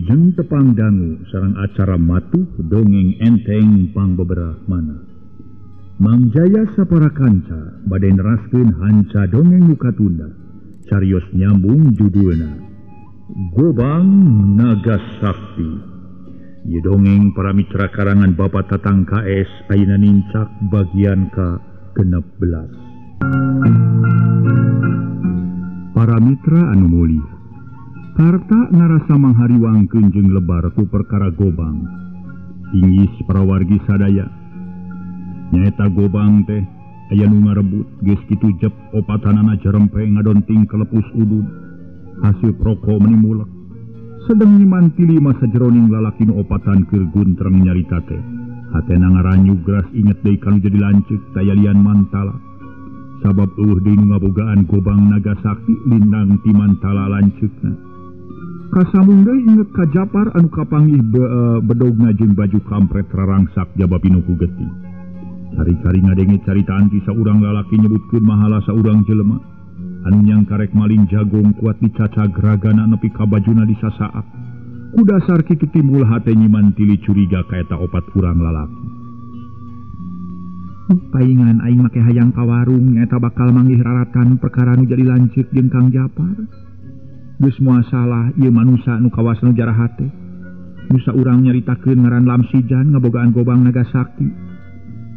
Wilujeng tepang dangu sareng acara matuh dongeng enteng pangbeberah mana. Mang Jaya sapara kanca bade neraskeun hanca dongeng nu katunda. Carios nyambung judulna Gobang Naga Sakti. Ieu dongeng para mitra karangan Bapak Tatang KS ayeuna nincak bagian ka 16. Para mitra anu mulia, Karta ngarasa manghariwangkeun jeung lebar ku perkara gobang. Inggis parawargi sadaya. Nyaeta gobang teh aya nu ngarebut geus kitu jep opatanana jerempe ngadonting kelepus udud. Hasil roko meni mulek. Sedeng nyimantili masa jeroning lalaki nu opatan keur guntreng nyarita teh. Hatena ngaranyu geras inget deui kanu jadi lanceuk tayalian mantala. Sabab eueuh deui nu ngabogaan gobang naga sakti lindang ti mantala lanceukna. Kasamung deui inget ka Japar anu kapanggih bedogna jeung baju kampret rarangsak jaba pinuh ku getih. Cari-cari ngadenge caritaan ti saurang lalaki nyebutkeun mahala saurang jelema anu nyangkarek maling jagong kuat dicacag ragana nepi ka bajuna disasaak. Ku dasar kitu timbul hate nyimantili curiga ka eta opat urang lalaki. Paingan aing make hayang ka warung nyaeta bakal manggih raratan perkara nu jadi lanceuk jeung Kang Japar. Geus moal salah ieu manusa nu kawas nu jarahat teh. Nu saurang nyaritakeun ngaran Lamsijan ngabogaan gobang naga sakti.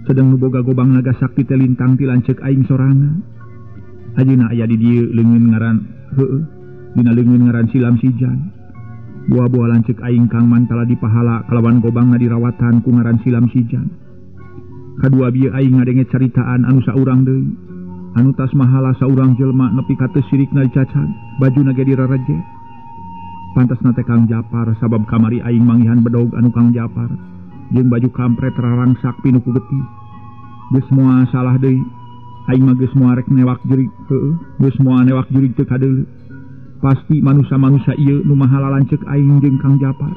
Sedeng nu boga gobang naga sakti teh lintang ti lanceuk aing sorangan. Ayeuna aya di dieu leungeun ngaran heueuh dina leungeun ngaran si Lamsijan. Buah-buah lanceuk aing Kang Mantala dipahala kalawan gobangna dirawatan ku ngaran si Lamsijan. Kadua bieu aing ngadenge caritaan anu saurang deui. Anu tas mahala saurang jelma nepi ka teu sirikna dicacag, bajuna ge dirareje. Pantasna teh Kang Japar sabab kamari aing manggihan bedog anu Kang Japar jeung baju kampret rarangsak pinuh ku getih. Geus moal salah deui. Aing mah geus moal rek newak jurig, heueuh, geus moal newak jurig teu kadeuleu. Pasti manusa-manusa ieu nu mahala lanceuk aing jeung Kang Japar.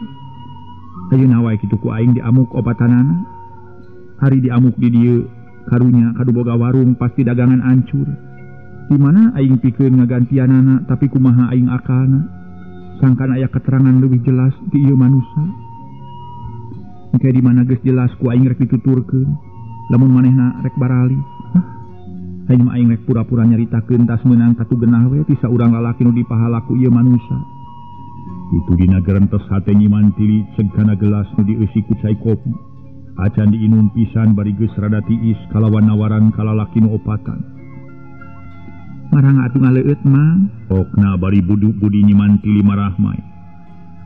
Ayeuna wae kitu ku aing diamuk opatanana. Hari diamuk di dieu karunya kadu boga warung pasti dagangan ancur. Di mana aing pikeun ngagantianana tapi kumaha aing akalna. Sangkan aya keterangan leuwih jelas di ieu manusa. Engke di mana geus jelas ku aing rek dituturkeun. Lamun manehna rek barali. Hah? Aing mah aing rek pura-pura nyaritakeun tas meunang katu genah we ti saurang lalaki nu dipahala ku ieu manusa. Itu dina gerentes hate nyimantili ceuk kana gelas nu dieusi ku cai kopi. Acan diinum pisan bari geus rada tiis kalawan nawaran ka lalaki nu opatan. Marang atuh ngaleueut mang, okna bari budi nyimantili marahmai.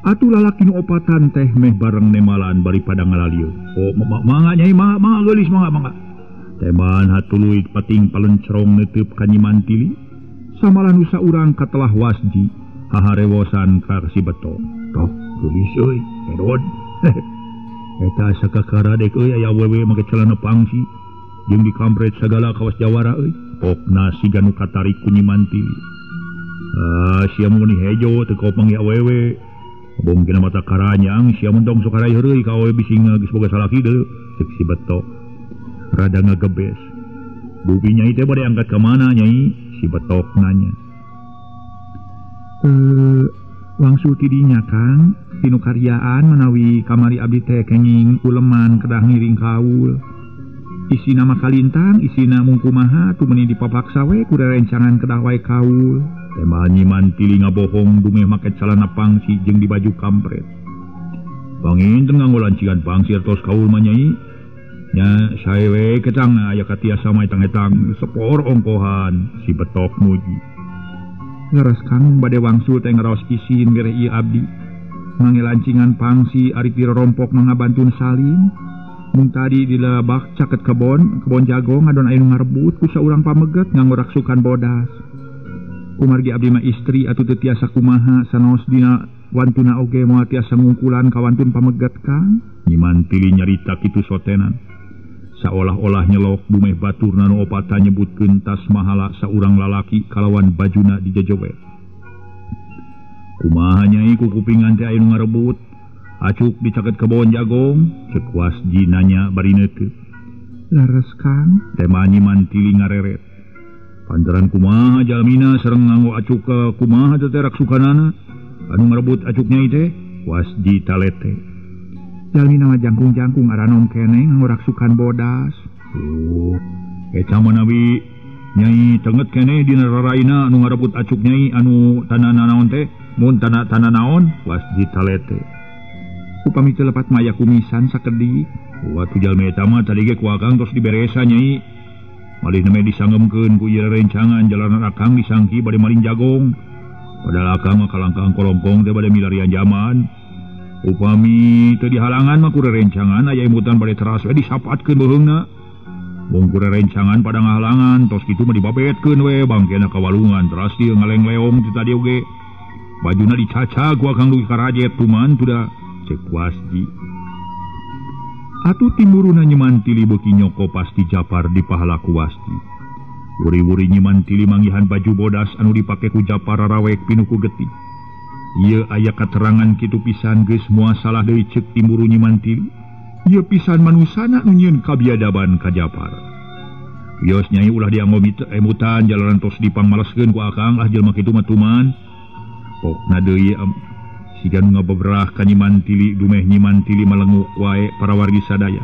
Atuh lalaki nu opatan teh meh bareng nemalan bari pada ngalalieu. Oh, mangga nyai, mangga, mangga geulis, mangga, mangga. Teman hatuluy pating palencerong neuteub ka nyimantili. Samalah nu saurang katelah wasji, haharewosan ka si beto. Tok geulis euy, edod. Eta sakakara dek euy aya awewe make celana pangsi jeung dikampret sagala kawas jawara euy. Okna siga nu katarik ku nyimantili. Ah, sia mun hejo teu kopang ya awewe. Bom kena mata karanyang sia mun tong sok karai heureuy ka awewe bisi geus boga salaki deui ceuk si beto. Rada ngagebes. Bubi nyai teh bade angkat ka mana nyai? Si betok nanya. Wangsul ti dinya Kang, tinu karyaan manawi kamari abdi teh kenging uleman kedah ngiring kaul. Isina mah kalintang, isina mung kumaha tu meuni dipapaksa we ku rerencangan kedah wae kaul. Teh nyimantili ngabohong dumeh make calana pangsi jeung di baju kampret. Panginten nganggo lancigan pangsi tos kaul mah nyai. Nya sae we ketang aya katiasa mah etang-etang sepor ongkohan si betok muji. Leres Kang bade wangsul teh ngaraos isin gereh ieu abdi. Mange lancingan pangsi ari pirompok mangabantun salin. Mun tadi di lebak caket kebon, kebon jagong ngadon aya nu ngarebut ku saurang pameget nganggo raksukan bodas. Kumargi abdi mah istri atuh teu tiasa kumaha sanaos dina wantuna oge moal tiasa ngungkulan ka wantun pameget Kang. Nyimantili nyarita kitu sotenan. Saolah-olah nyelok dumeh baturna nu opatan nyebutkeun tas mahala saurang lalaki kalawan bajuna dijejewet. Kumaha nyai ku kupingan teh aya nu ngarebut, acuk dicaket kebon jagong, ceuk wasji nanya bari neuteut. Leres Kang, teh mah nyimantili ngareret. Panteran kumaha jalmina sareng nganggo acuk kumaha teh raksukanana anu ngarebut acuk nyai teh. Wasji talete. Jalmi nama jangkung-jangkung aranom keneh ngoraksukan bodas. Oh, eta manawi Nyai tenget keneh dina raraina anu ngarebut acuk Nyai anu tanah naon teh mun tanah tanah naon Wasji talete. Upami teu lepat maya kumisan sakedik. Watu jalmi eta mah tadi ge ku akang tos diberesa Nyai. Malih neme disangemkeun ku ieu rencangan jalanan akang disangki bade maling jagong. Padahal akang mah kalangkang kolongkong teh bade milarian jaman. Upami teu dihalangan mah ku rerencangan aya emutan bade teras we disapatkeun beuheungna. Mung ku rerencangan pada ngahalangan tos kitu mah dibabetkeun we bangkena ka walungan teras dieu ngaleng-leong ti tadi oge. Bajuna dicaca ku akang dugi karajet tuman tuda cek Wasji. Atuh timuruna Nyi Mantili beuki nyoko pasti Japar dipahala ku Wasji. Wuri-wuri Nyi Mantili manggihan baju bodas anu dipake ku Japar rarawek pinuh ku getih. Ieu aya katerangan kitu pisan geus moal salah deui ceuk timburu Nyi Mantili. Ieu pisan manusana nu nyieun kabiadaban ka Japar. Wios Nyai ulah dianggo emutan jalanan tos dipangmaleskeun ku akang lah jelema kitu mah tuman. Pokna deui siga nu ngabeberah ka Nyi Mantili dumeh Nyi Mantili malenguk wae para wargi sadaya.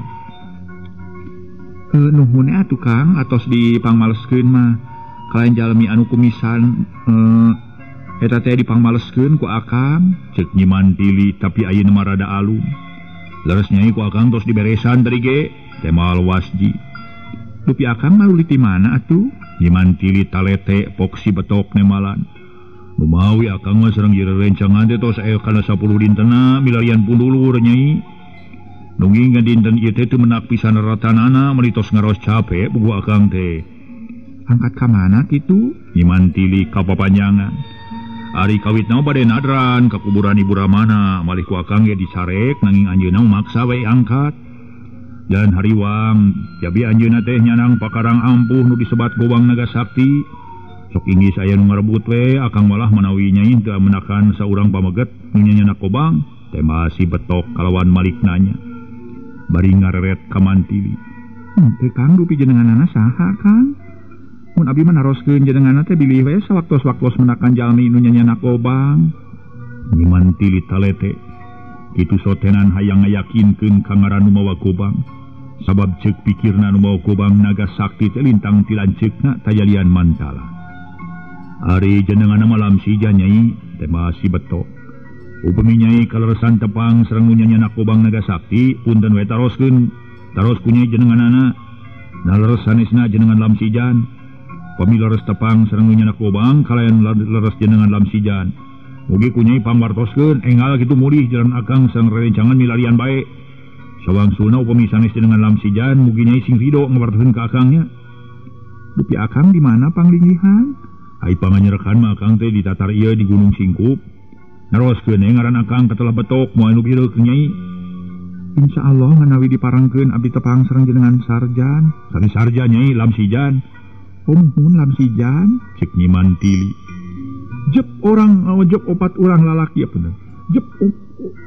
Nuhun atuh Kang atos dipangmaleskeun mah kalayan jalmi anu kumisan eta teh dipangmaleskeun ku akang ceuk Nyi Mantili tapi ayeuna mah rada alum. Leres Nyai ku akang tos diberesan tadi ge temal Wasji. Dupi akang maruli ti mana atuh? Nyi Mantili talete pok si betok nemalan. Lumawi akang mah sareng ieu rencangan teh tos aya kana 10 dintena milarian pundulur Nyai. Nungging dinten ieu teh teu menak pisan ratanana meuni tos ngaros capek buku akang teh. Angkat ka mana kitu? Nyi Mantili ka papanjangan. Ari kawitna bade nadran ka kuburan Ibu Ramana malih ku akang ge dicarek nanging anjeunna maksa we angkat. Jalan hariwang jabi anjeunna teh nyanang pakarang ampuh nu disebat Gobang Naga Sakti. Sok inggis aya nu ngarebut we akang malah manawi Nyai teu menakan saurang pameget nu nyanyanak Gobang teh masih betok kalawan malik nanya. Bari ngareret ka Mantili. Teu Kang dupi jenenganana saha Kang? Mun abi mah naroskeun jenenganna teh bilih we sawaktos-waktos menakan jalmi nu nyanyanak Gobang. Nyi Mantili talete. Kitu sotenan hayang ngayakinkeun ka ngaran nu mawa gobang. Sabab ceuk pikirna nu mawa gobang Naga Sakti teh lintang ti lanceukna tajalian mantala. Ari jenenganna mah Lamsijan Nyai teh masih betok. Upami Nyai kaleresan tepang sareng nu nyanyanak Gobang Naga Sakti punten we taroskeun taros ku Nyai jenenganana. Nah leres sanesna jenengan Lamsijan. Pami leres tepang sareng nu nyanyanak Gobang kalayan leres jenengan Lamsijan. Mugi ku Nyai pangwartoskeun enggal kitu mulih jalan akang sareng rerencangan milarian bae. Sawangsuna upami sanes jenengan Lamsijan mugi Nyai sing ridho ngawartoseun ka akangnya. Dupi akang di mana panglingihan? Ai panganyerekan mah akang teh ditatar ieu di Gunung Singkup. Naroskeun we ngaran akang katelah betok moal nu bieu ke Nyai. Insyaallah manawi diparengkeun abdi tepang sareng jenengan sarjan. Sanes sarjan Nyai Lamsijan. Oh muhun Lamsijan cek Nyi Mantili. Jep orang jep opat urang lalaki ya bener. Jep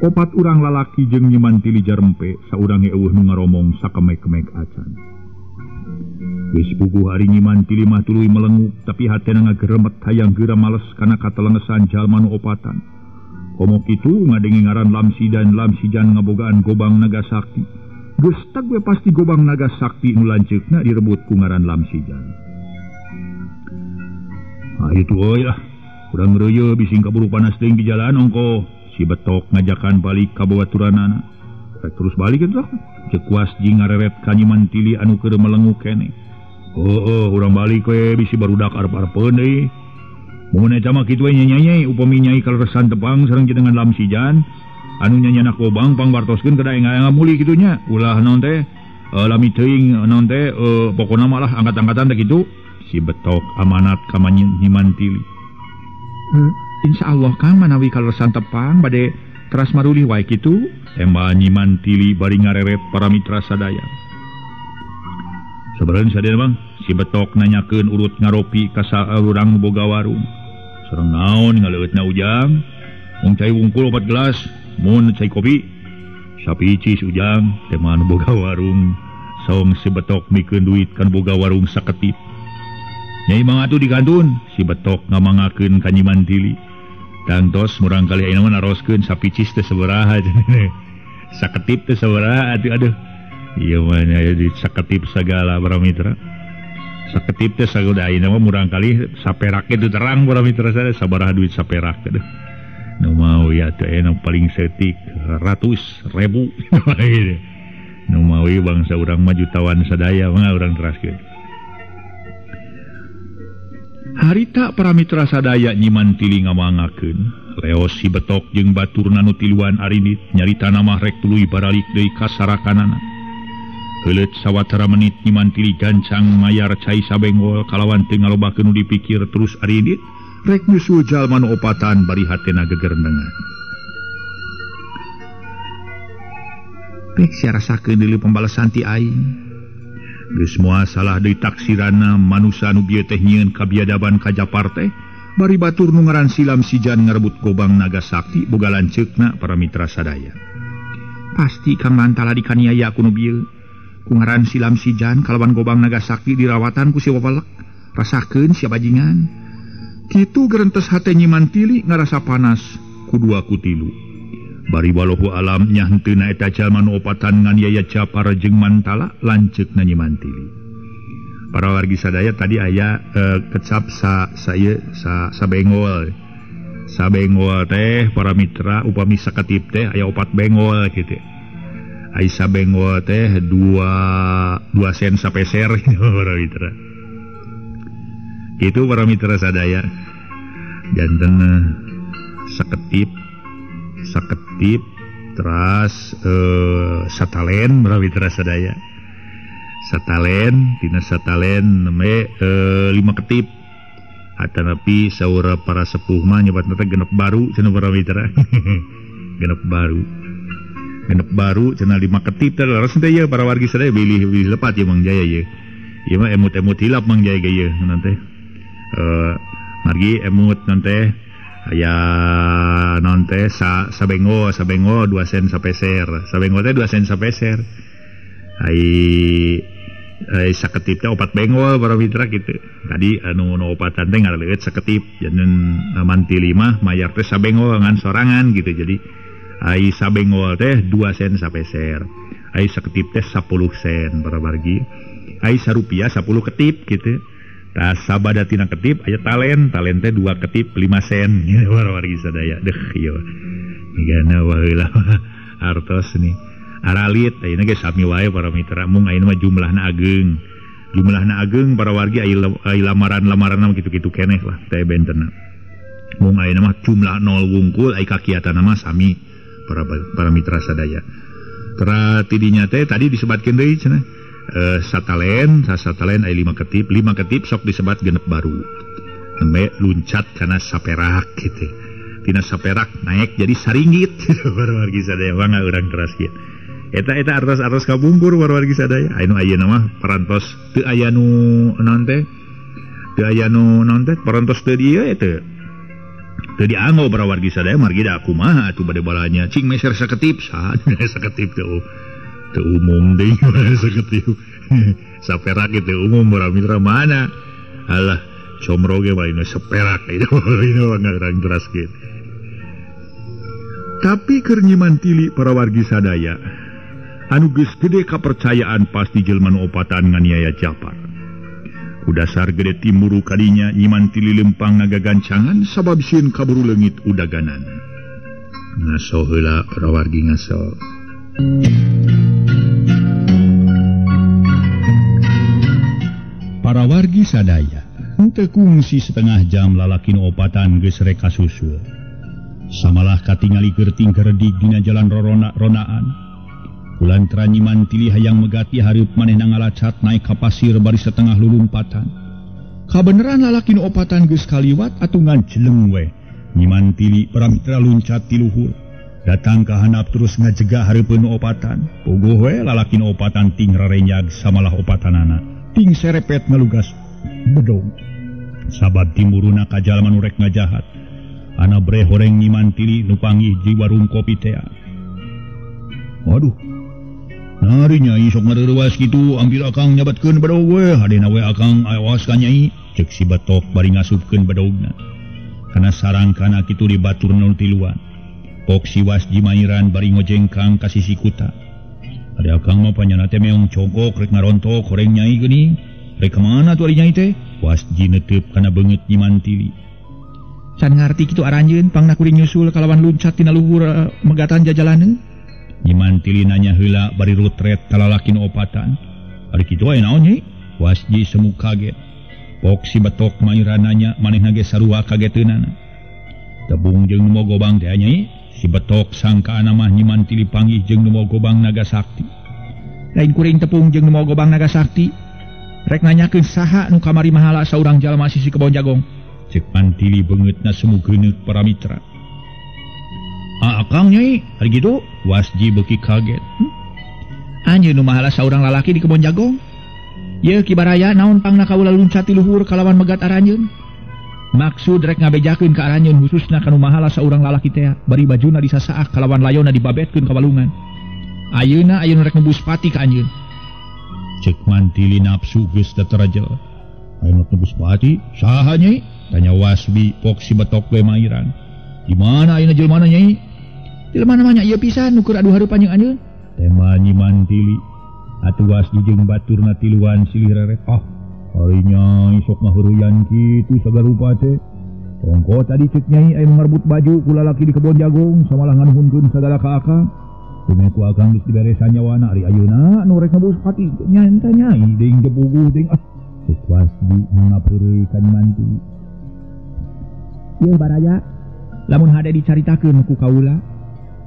opat urang lalaki jeung Nyi Mantili jarempe saurang ge eueuh nu ngaromong sakemek-kemek acan. Geus puguh ari Nyi Mantili mah tuluy melenguk tapi hatena ngageremet hayang geura males kana katelengesan jalma nu opatan. Komo kitu ngadenge ngaran Lamsijan Lamsijan ngabogaan Gobang Naga Sakti. Geus tag we pasti Gobang Naga Sakti nu lanceukna direbut ku ngaran Lamsijan. Ah itu euy lah. Urang reuyeut bising kaburu panas teuing di jalan ongko. Si betok ngajakan balik ka babaturanana. Rek terus balik kitu. Ceuk Wasji ngareret ka Nyi Mantili anu keur melenguk keneh. Heueuh urang balik we bisi barudak arep-arepeun deui. Mun eta mah kitu we nyai upami Nyai kaleresan tepang sareng jenengan Lamsijan anu nyanyanak Gobang pangwartoskeun kada enggal mulih kitu nya. Ulah naon teh lami teuing naon teh pokona mah lah angkat-angkatan teh kitu. Si betok amanat ka Nyi Mantili. Insyaallah Kang manawi kaleresan tepang bade teras marulih wae kitu. Tembal Nyi Mantili bari ngareret para mitra sadaya. Sabareun sadaya Bang, si betok nanyakeun urut ngaropi ka saurang boga warung. Sareng naon ngaleueutna Ujang? Mung cai wungkul 4 gelas, mun cai kopi. Sapi cis Ujang, teh mah nu boga warung. Saung si betok mikeun duit kan boga warung saketip. Nyai mangatu dikantun, si betok ngamangakeun ka Nyi Mantili. Tangtos murang kali ayeuna mah naroskeun sapicis teh sabaraha saketip teh sabaraha atuh aduh. Ieu mah nya di saketip sagala para mitra. Saketip teh sagoda ayeuna mah murang kali saperak itu terang para mitra sadaya sabaraha duit saperak aduh. Nu mau ya teh nu paling setik ratus ribu nu mawi bangsa urang mah jutawan sadaya mah urang teraskeun. Harita para mitra sadaya Nyimantili ngamangakeun leos si betok jeung baturna nu tiluan arinit nyarita mah rek tuluy baralik deui ka sarakanana. Heuleut sawatara menit Nyimantili gancang mayar cai sabenggol kalawan teu ngalobakeun nu dipikir terus arinit rek nyusul jalma nu opatan bari hatena gegerendengan. Pek sia rasakeun deui pembalasan ti aing. Geus moal salah deui taksirana manusa nu bieu teh nyieun kabiadaban ka Japar teh bari batur nu ngaran Silam Sijan ngarebut gobang naga sakti boga lanceukna para mitra sadaya. Pasti Kang Mantala dikaniaya ku nu bieu. Ku ngaran Silam Sijan kalawan gobang naga sakti dirawatan ku si Wawalek. Rasakeun sia bajingan. Kitu gerentes hate Nyimantili ngarasa panas ku dua ku tilu. Bari walahu alam nya henteu na eta jalma nu opatan nganiaya Japar jeung Mantala lanceukna Nyimantili. Para wargi sadaya tadi aya kecap sa sa ieu sa sabenggol. Sabenggol teh para mitra upami saketip teh aya opat benggol kitu. Ai sabenggol teh 2 sen sapeser para mitra. Kitu para mitra sadaya. Janten saketip saketip teras satalen para mitra sadaya. Satalen tina satalen neme 5 ketip. Atanapi saur para sepuh mah nyebatna teh genep baru cenah para mitra. Genep baru. Genep baru cenah 5 ketip teh leres teh ieu para wargi sadaya bilih bilih lepat ieu Mang Jaya ieu. Ieu mah emut-emut hilap Mang Jaya ge ieu nanti. Margi emut nanti aya non teh sabengo sabengo 2 sen sapeser. Sabengo teh 2 sen sapeser. Ai saketip teh opat benggol para mitra kitu. Tadi anu nu opatan teh ngaraleueut saketip janten Mantili mah mayar teh sabenggol ngan sorangan gitu. Jadi ai sabenggol teh 2 sen sapeser. Ai saketip teh 10 sen para wargi. Ai sarupiah 10 ketip gitu. Tah sabada tina ketip aya talen, talen teh 2 ketip 5 sen. Para wargi sadaya. Deuh ieu. Migana baheula artos nih. Aralit ayeuna ge sami wae para mitra mung ayeuna mah jumlahna ageng. Jumlahna ageng para wargi ai lamaran-lamaranna mah kitu-kitu keneh lah teh bentenna. Mung ayeuna mah jumlah 0 wungkul ai kakiatanna mah sami para mitra sadaya. Tera tidinya teh tadi disebatkeun deui cenah. Satalen, satalen ai 5 ketip, 5 ketip sok disebat genep baru. Nembe luncat kana saperak kitu. Tina saperak naik jadi saringgit. Para wargi sadaya mangga urang teras kieu. Eta-eta artos-artos kabungkur para wargi sadaya. Anu ayeuna mah parantos teu aya nu naon teh? Teu aya nu naon teh? Parantos teu dieu teu. Teu dianggo para wargi sadaya margi da kumaha atuh bade balanya cing meser saketip saha saketip teu. Teu umum deui saketip. Saperak teu umum para mitra mana? Alah comro ge mah seperak itu urang teraskeun. Tapi keur Nyimantili para wargi sadaya anu geus gede kapercayaan pasti jelma nu opatan nganiaya Japar. Ku dasar gede timuru kadinya Nyimantili lempang ngagagancangan sabab sieun kaburu leungit udaganan. Ngaso heula para wargi ngaso. Para wargi sadaya henteu kungsi setengah jam lalaki nu opatan geus rek kasusul. Samalah katingali gerting geredig dina jalan rorona-ronaan. Kulantaran Nyimantili hayang megati hareup manehna ngalacat naik ka pasir bari setengah lulumpatan. Kabeneran lalaki nu opatan geus kaliwat atuh nganjeleng we. Nyimantili para mitra luncat ti luhur. Datang ka handap terus ngajegah hareupeun nu opatan. Puguh we lalaki nu opatan ting rarenyag samalah opatanana. Ting serepet ngalugas bedog. Sabab timuruna ka jalma nu rek ngajahat. Ana bre horeng Nyimantili nu panggih di warung kopi tea. Waduh. Nari nyai sok ngareurewas kitu ampir akang nyabatkeun bedog we hadena we akang awas ka nyai cek si betok bari ngasupkeun bedogna. Kana sarangkana kitu di batur nu tiluan. Pok si Wasji mairan bari ngojengkang ka sisi kuta. Ada akang mah panyana teh meong cogok rek ngarontok horeng nyai geuning. Rek ka mana tuh ari nyai teh? Wasji neteup kana beungeut Nyi Mantili. Can ngarti kitu aranjeun pangna kuring nyusul kalawan luncat tina luhur megatan jajalaneun. Nyi Mantili nanya heula bari rutret ka lalaki nu opatan. Ari kitu aya naon nyai? Wasji semu kaget. Pok si betok mairan nanya manehna ge sarua kageteunana. Tebung jeung nu mogobang teh nyai? Si betok sangkaana mah Nyi Mantili panggih jeung nu mogobang naga sakti. Lain kuring tepung jeung nu mogobang naga sakti. Rek nanyakeun saha nu kamari mahala saurang jalma sisi kebon jagong. Cek Mantili beungeutna semu geuneuk para mitra. Ah, akang nyai, ari kitu? Wasji beuki kaget. Anjeun nu mahala saurang lalaki di kebon jagong. Yeuh Ki Baraya naon pangna kaula luncat ti luhur kalawan megat aranjeun? Maksud rek ngabejakeun ka aranjeun khususna kanu mahala saurang lalaki teh bari bajuna disasaak kalawan layona dibabetkeun ka walungan. Ayeuna ayeuna rek nebus pati ka anjeun. Cek Mantili nafsu geus teu terajel. Ayeuna nebus pati saha nyai? Tanya Wasbi pok si betok we mairan. Di mana ayeuna jelema nyai? Jelema mah nya ieu pisan nu keur adu hareupan jeung anjeun. Tema Nyi Mantili. Atuh Wasbi jeung baturna tiluan silih reret. Ah, ari nyai sok ngahuruyan kitu sagarupa teh. Ongko tadi cek nyai aya nu ngarebut baju ku lalaki di kebon jagung samalah nganuhunkeun sagala ka akang. Kumaha ku akang geus diberesan nyawana ari ayeuna nu rek nebus pati nyanta nyai deung jebuguh deung ah. Cek Wasbi ngapeureuy ka Nyi Mantili. Yeuh baraya, lamun hade dicaritakeun ku kaula.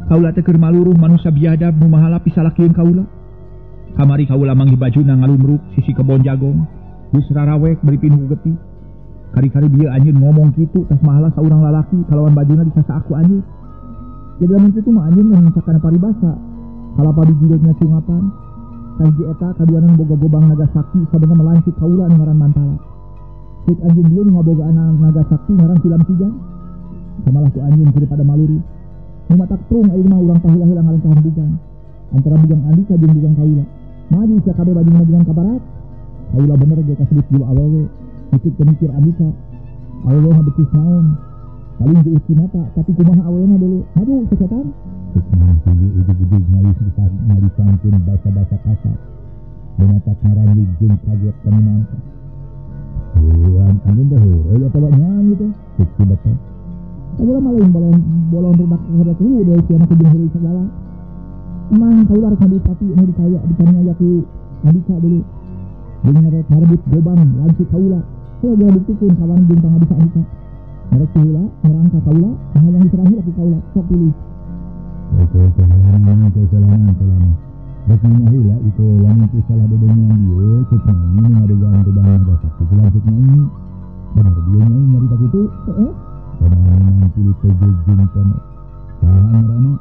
Kaula teh keur maluruh manusa biadab nu mahala pisalakieun kaula. Kamari kaula manggih bajuna ngalumruk sisi kebon jagong. Geus rarawek bari pinuh getih. Kari-kari bieu anjeun ngomong kitu tas mahala saurang lalaki kalawan bajuna disasaak ku anjeun. Jadi lamun kitu mah anjeun ngan paribasa. Kalapa dijilidna cungapan. Kahiji eta kaduana boga gobang naga sakti sabenerna melancik kaula nu ngaran Mantala. Cek anjeun bieu nu ngabogaan naga sakti ngaran Silam Sijan. Samalah ku anjeun keur pada maluri. Nu matak prung ayeuna mah urang paheula-heula ngalengkahan bugang. Antara bugang Andika jeung bugang kaula. Maju sia kabeh baju majuan ka barat. Kaula bener ge kasebut jiwa awewe. Mikir pemikir Andika. Awewe mah betis naon. Paling diuci mata, tapi kumaha awewena dulu. Maju sesetan. Cek Mantili ujug-ujug ngalisangkeun basa-basa kasar. Lumatak ngaranjug jeung kaget ka Mantala. Heuan anjeun teh heueuy atawa nyanyi teh. Cek si betok. Kaula mah lain bolon rudak heureuy hulu deui sia mah kudu heureuy sagala. Emang kaula rek ngabupati nu dikaya dipaniaya ku Andika dulu. Jeung rek ngarebut gobang lanceuk kaula. Saya geus buktikeun kawan jeung pangabisa Andika. Ngarek heula ngerangka kaula, hayang diserang heula ku kaula. Sok pilih. Oke, salam. Rek nanya heula itu lamun teu salah bebengan ieu cek nyai nu ngabogaan gobang naga sakti lanceuk nyai. Bener bieu nyai nyarita kitu? Heeh. Salam Mantili teh jeung kana. Saha ngaranna?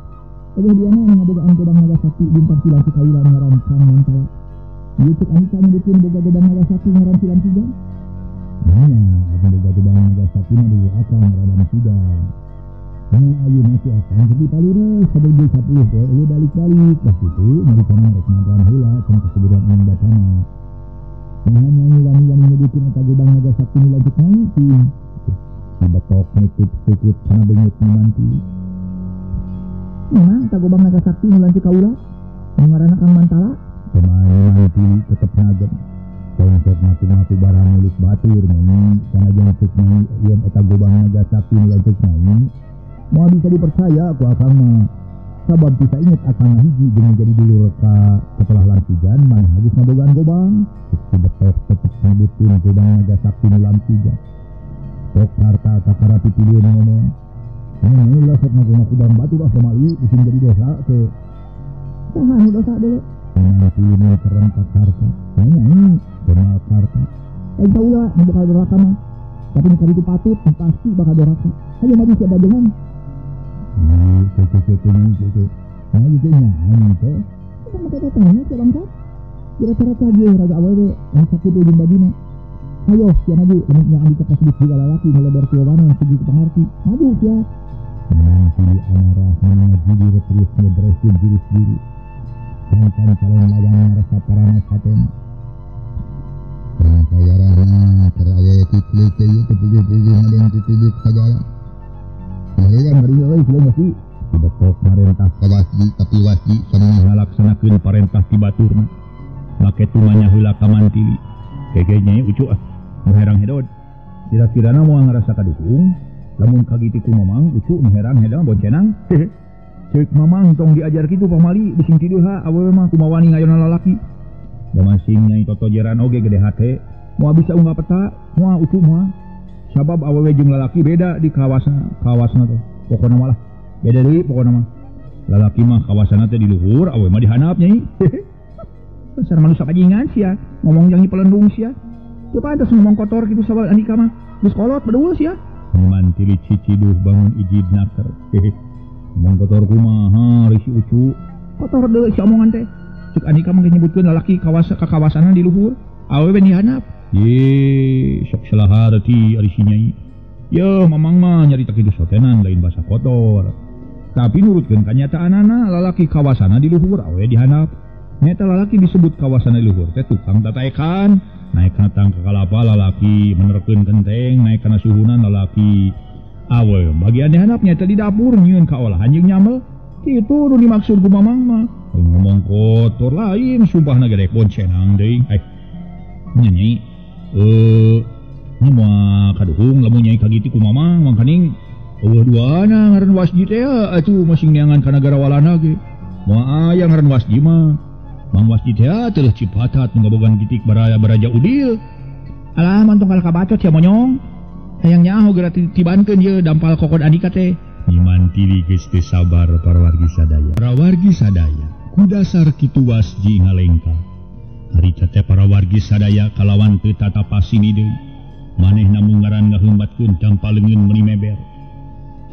Eueuh dia mah ngabogaan gobang naga sakti bintang lanceuk kaula ngaran Kang Mantala. Ieu cek Andika nyebutkeun boga gobang naga sakti ngaran Silam Sijan. Nya, atuh boga gobang naga sakti mah deui akang ngaran Sijan. Nya ayeuna si akang keur dipalurus sabeugeus 10 poe eueuh balik-balik. Tah kitu nyarita rek nangkan heula cenah kasebeuran anu bapana. Nah nyai wani-wani nyebutkeun eta gobang naga sakti nu lanceuk nyai cing. Si betok nutup sukut kana beungeut Nyi Mantili. Memang eta gobang naga sakti nu lanceuk kaula nu ngaranna Kang Mantala. Kumaha Nyi Mantili tetep ngagem. Tong sok ngaku-ngaku barang milik batur nyai sanajan ceuk nyai yen eta gobang naga sakti nu lanceuk nyai moal bisa dipercaya ku akang mah. Sabab bisa inget akang hiji jeung jadi dulur ka setelah Lamsijan maneh geus ngabogaan gobang. Si betok tetep nyebutkeun gobang naga sakti nu Lamsijan. Sok harta kakara pipilieun ngomong. Nyai ulah sok ngaku-ngaku barang batur ah pamali bikin jadi dosa ke. Saha nu dosa deui? Mantili nu kerempak harta. Nyai kenal harta. Lain kaula nu bakal doraka mah. Tapi nu kaditu patut pasti bakal doraka. Hayu maju sia bajengan. Kitu. Nah gitu nyai teh. Kumaha datangnya sia bangsa? Kira-kira ge raga awewe anu sakitu jeung bajuna. Ayo sia maju lamun nya Andika kasebut jiwa lalaki ngalebar kieu segi pangarti. Maju sia. Mantili amarah ngaji terus ngebresin jurus diri. Sangkan calon lawan ngarasa paranas hatena. Perang sawarahna keur awewe titlik teh ieu teu puguh-puguh ngadeng titibuk sagala. Hayang bari euy kieu mah dibetok parentah ka Wasji tapi Wasji samemeh ngalaksanakeun parentah ti baturna. Make tumanya heula ka Mantili. Kege nyai Ucu ah nu herang hedod. Kira-kirana moal ngarasa kaduhung lamun kagiti ku Mamang Ucu nu herang hedang boncenang. Ceuk Mamang tong diajar kitu pamali bising tiduh ha awewe mah kumaha wani ngayona lalaki. Da masing nyai totojeran oge gede hate moal bisa unggah peta moal Ucu moal. Sabab awewe jeung lalaki beda di kawasan kawasna teh. Pokona malah beda deui pokona mah. Lalaki mah kawasana teh di luhur, awewe mah di handap nyai. Dasar manusia bajingan sia, ngomong jangan pelendung sia. Teu pantes ngomong kotor kitu sabab Andika mah. Geus kolot bedul sia. Mantili ciciduh bangun ijid naker. Ngomong kotor kumaha ari si Ucu. Kotor deui si omongan teh. Cek Andika mah nyebutkeun lalaki kawas ka kawasanna di luhur, awewe di handap. Ye, sok salah harti ari si nyai. Yeuh Mamang mah nyarita kitu sotenan lain basa kotor. Tapi nurutkeun kanyataanana lalaki kawasana di luhur awewe di handap. Nyata lalaki disebut kawasana di luhur teh tukang tataekan, naik kana tangka kalapa lalaki menerkeun kenteng, naik kana suhunan lalaki. Awewe bagian di handap nyata di dapur nyieun kaolahan jeung nyamel. Kitu nu dimaksud ku Mamang mah. Ngomong kotor lain sumpahna gede boncenang deui. Nyai nya moal kaduhung lamun nyai kagiti ku Mamang mangkaning eueuh duana ngaran Wasji teh atuh masing neangan ka nagara Walanda ge. Moal aya ngaran Wasji mah. Mang Wasji teh teuh cipatat nu ngabogaan gitik baraya baraja udil. Alah mantong kalah kabacot sia monyong. Hayang nyaho geura tibankeun ieu dampal kokod Andika teh. Nyi Mantili geus teu sabar parawargi sadaya. Parawargi sadaya ku dasar kitu Wasji ngalengka. Harita teh parawargi sadaya kalawan teu tatapasini deui. Manehna mung ngaran ngaheumbatkeun dampal leungeun meuni meber.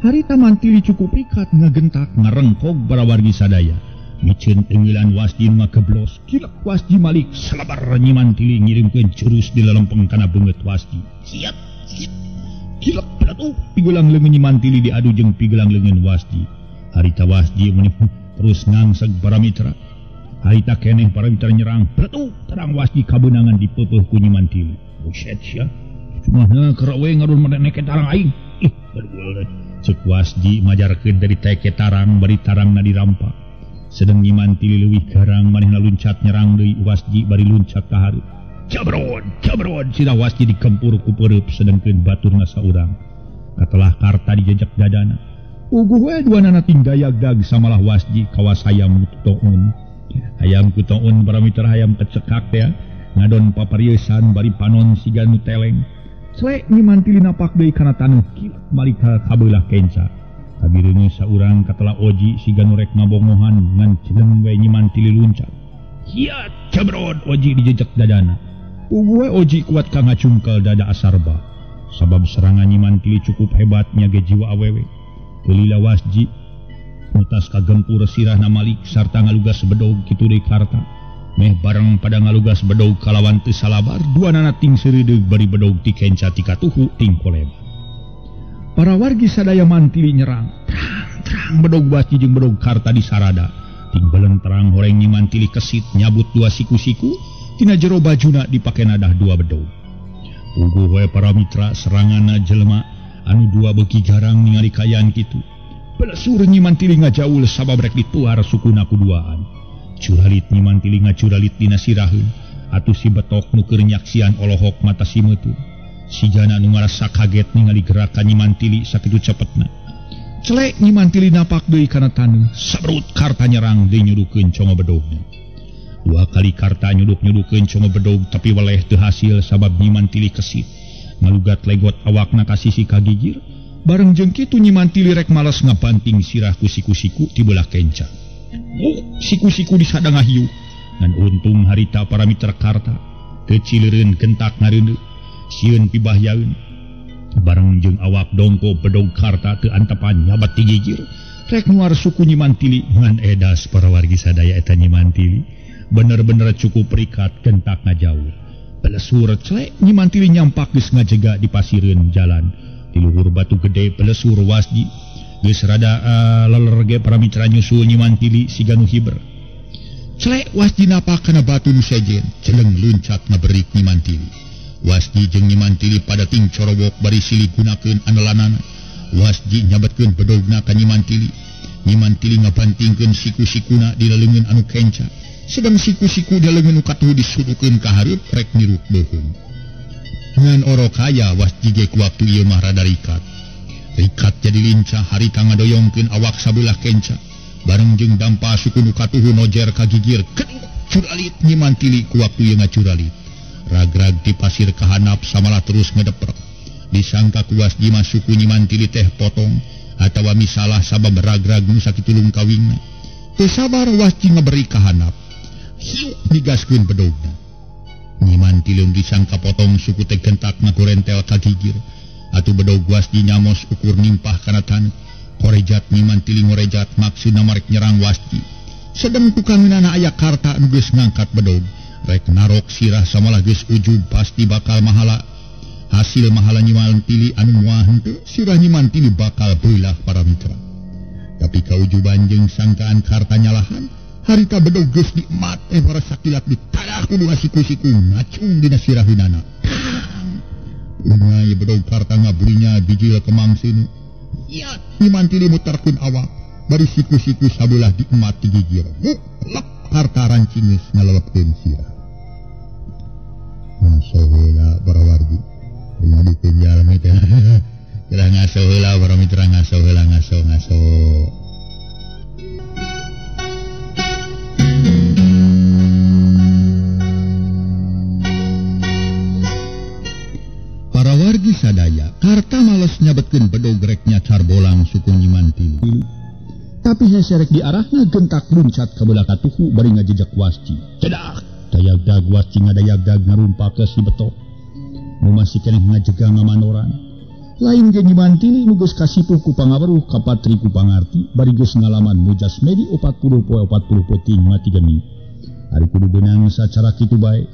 Harita Mantili cukup pikat ngagentak ngarengkog parawargi sadaya. Miceun tenggelan Wasji nu ngageblos, kilek Wasji malik salabar Nyi Mantili ngirimkeun jurus di lelempeng kana beungeut Wasji. Siap, siap. Kilek atuh pigelang leungeun Nyi Mantili diadu jeung pigelang leungeun Wasji. Harita Wasji meuni terus ngangseg para mitra. Harita keneh para mitra nyerang, atuh terang Wasji kabeunangan dipeupeuh ku Nyi Mantili. Buset sia. Cumahna keur we ngadon maneh tarang aing. Ih, baduel. Ceuk Wasji majarkeun dari teke tarang bari tarangna dirampa. Sedeng Nyi Mantili leuwih garang manehna luncat nyerang deui Wasji bari luncat ka hareup. Jabrod, jabrod sirah Wasji dikempur ku peureub sedengkeun baturna saurang. Katelah karta dijejak dadana. Uguh we duanana ting gayagdag samalah Wasji kawas hayam kutoun. Hayam kutoun para mitra hayam kecekak teh ngadon papariesan bari panon siga nu teleng. Slek Nyi Mantili napak deui kana taneuh kilek malika kabeulah kenca. Kabireuneu saurang katelah Oji siga nu rek ngabongohan ngan celeng we Nyi Mantili luncat. Hiat jabrod Oji dijejak dadana. Uguh we Oji kuat ka ngacungkel dada Asarba. Sabab serangan Nyi Mantili cukup hebatnya ge jiwa awewe. Kelila Wasji mutas kagempur sirahna malik sarta ngalugas bedog kitu deui karta. Meh bareng pada ngalugas bedog kalawan teu salabar duanana ting seureudeuh bari bedog ti kenca ti katuhu ting koleba. Para wargi sadaya Mantili nyerang. Terang-terang bedog Wasji jeung bedog karta disarada. Ting belenterang horeng Nyi Mantili kesit nyabut dua siku-siku tina jero bajuna dipake nadah dua bedog. Puguh we para mitra seranganna jelema anu dua beuki garang ningali kaayaan kitu. Belesur Nyi Mantili ngajaul sabab rek dituar sukuna kuduaan. Curalit Nyi Mantili ngacuralit dina siraheun atuh si betok nu keur nyaksian olohok mata simeuteun. Sigana nu ngarasa kaget ningali gerakan Nyi Mantili sakitu cepetna. Celek Nyi Mantili napak deui kana taneuh, sabrut karta nyerang deui nyudukeun congo bedogna. Dua kali karta nyuduk-nyudukeun congo bedog tapi weleh teu hasil sabab Nyi Mantili kesit. Ngalugat legot awakna ka sisi kagigir, bareng jeung kitu Nyi Mantili rek males ngabanting sirah ku siku-siku ti beulah kenca. Siku-siku disadang ngahiu. Ngan untung harita para mitra karta teu cileureun gentak ngareuneu. Sieun pibahyaeun. Bareng jeung awak dongko bedog karta teu antepan nyabat ti gigir. Rek nuar suku Nyi Mantili ngan edas para wargi sadaya eta Nyi Mantili bener-bener cukup perikat gentak ngajauh. Pelesur celek Nyi Mantili nyampak geus ngajega di pasireun jalan. Di luhur batu gede pelesur Wasji geus rada leler ge para mitra nyusul Nyi Mantili siga nu hiber. Celek Wasji napak kana batu nu sejen, celeng luncat ngaberik Nyi Mantili. Wasji jeung Nyi Mantili pada ting corobok bari silih gunakeun andelanana. Wasji nyabetkeun bedogna ka Nyi Mantili. Nyi Mantili ngabantingkeun siku-sikuna dina leungeun anu kenca. Sedang siku-siku dina leungeun nu katuhu disudukeun ka hareup rek niruk beuheung. Ngan orok aya Wasji ge ku waktu ieu mah rada rikat. Rikat jadi lincah harita ngadoyongkeun awak sabelah kenca. Bareng jeung dampa suku nu katuhu nojer ka gigir. Curalit Nyi Mantili ku waktu ieu ngacuralit. Ragrag di pasir kahanap samalah terus ngedeprek. Disangka ku Wasji mah suku Nyi Mantili teh potong atawa misalah sabab ragrag nu sakitu lungkawingna. Teu sabar Wasji ngaberi kahanap. Hiuk nigaskeun bedogna. Nyi Mantili disangka potong suku teh gentak ngagorentel ka gigir. Atuh bedog Wasji nyamos ukur nimpah kana taneuh. Korejat Nyi Mantili ngorejat maksudna marek nyerang Wasji. Sedang tukangeunana aya Karta nu geus ngangkat bedog. Rek narok sirah samalah geus ujub pasti bakal mahala. Hasil mahala Nyi Mantili anu moal henteu sirah Nyi Mantili bakal beulah para mitra. Tapi kaujuban jeung sangkaan Karta nyalahan, harita bedog geus diemat para sakilat ditadah kudu siku-siku ngacung dina sirahunana. Ungai bedog Karta ngabulinya bijil kemang sinu. Iat Nyi Mantili muterkeun awak bari siku-siku sabelah diemat di gigir. Lep Karta rancingeus ngalelepkeun sirah. Ngaso heula para wargi. Ngadukeun jalmi teh. Geura ngaso heula para mitra ngaso heula ngaso ngaso. Para wargi sadaya, Karta males nyabetkeun bedog rek nyacar bolang suku Nyi Mantili. Tapi heserek diarahna gentak luncat ka belah katuhu bari ngajejak Wasji. Cedak! Dayagdag Wasji ngadayagdag ngarumpak ke si betok. Nu masih keneh ngajega ngamanoran. Lain ge Nyi Mantili nu geus kasipuh ku pangaweruh kapatri ku pangarti bari geus ngalaman mujas medi 40 poe 40 peuting mati geni. Ari kudu beunang sacara kitu bae.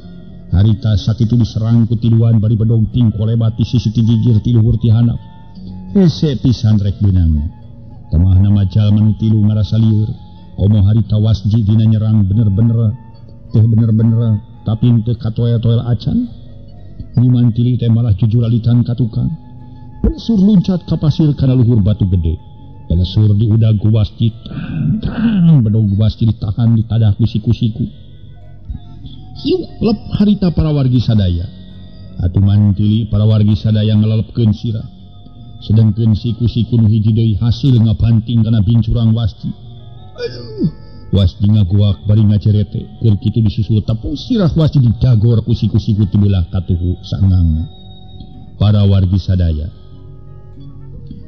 Harita sakitu diserang ku tiluan bari bedog ting kolebat ti sisi ti gigir ti luhur ti handap. Hese pisan rek beunangna. Temahna jalma nu tilu ngarasa lieur. Komo harita Wasji dina nyerang bener-bener teh bener-bener tapi teu katoel-toel acan. Nyi Mantili teh malah jujuralitan ka tukang. Pelesur luncat ka pasir kana luhur batu gede. Pelesur diudag ku Wasji. Tang bedog Wasji ditahan ditadah ku siku-siku. Hiuk lep harita para wargi sadaya. Atuh Mantili para wargi sadaya ngalelepkeun sirah. Sedengkeun siku-siku nu hiji deui hasil ngabanting kana bincurang Wasji. Aduh, Wasji ngaguak bari ngacerete. Keur kitu disusul tepung sirah Wasji didagor ku siku-siku ti belah katuhu saengangna. Para wargi sadaya.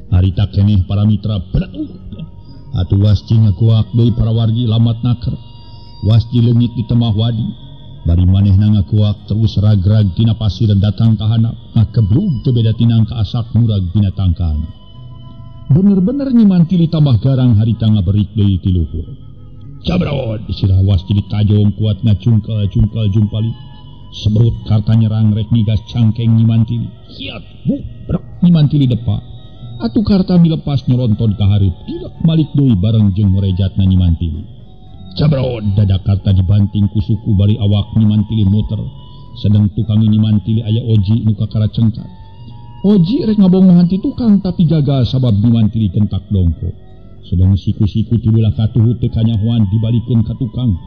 Harita keneh para mitra bereuk. Atuh Wasji ngaguak deui para wargi lamat naker. Wasji leungit di temah wadi. Bari manehna ngaguak terus ragrag tina pasir datang ka handap. Ngageblug teu beda tinang ka asak murag dina tangkalna. Bener-bener Nyi Mantili tambah garang harita ngaberik deui ti luhur. Cabrod sirah Wasji ditajong kuat ngacungkal-cungkal jumpali. Seberut Karta nyerang rek migas cangkeng Nyi Mantili. Hiat buk brek Nyi Mantili depa. Atuh Karta milepas nyolonton ka hareup. Tilek malik deui bareng jeung ngorejatna Nyi Mantili. Cabrod dada Karta dibanting ku suku bari awak Nyi Mantili muter. Sedang tukang Nyi Mantili aya Oji nu kakara cengkat. Oji rek ngabongohan ti tukang tapi gagal sabab Nyi Mantili gentak dongko. Sedang siku-siku ti belah katuhu teu kanyahoan dibalikeun ka tukang.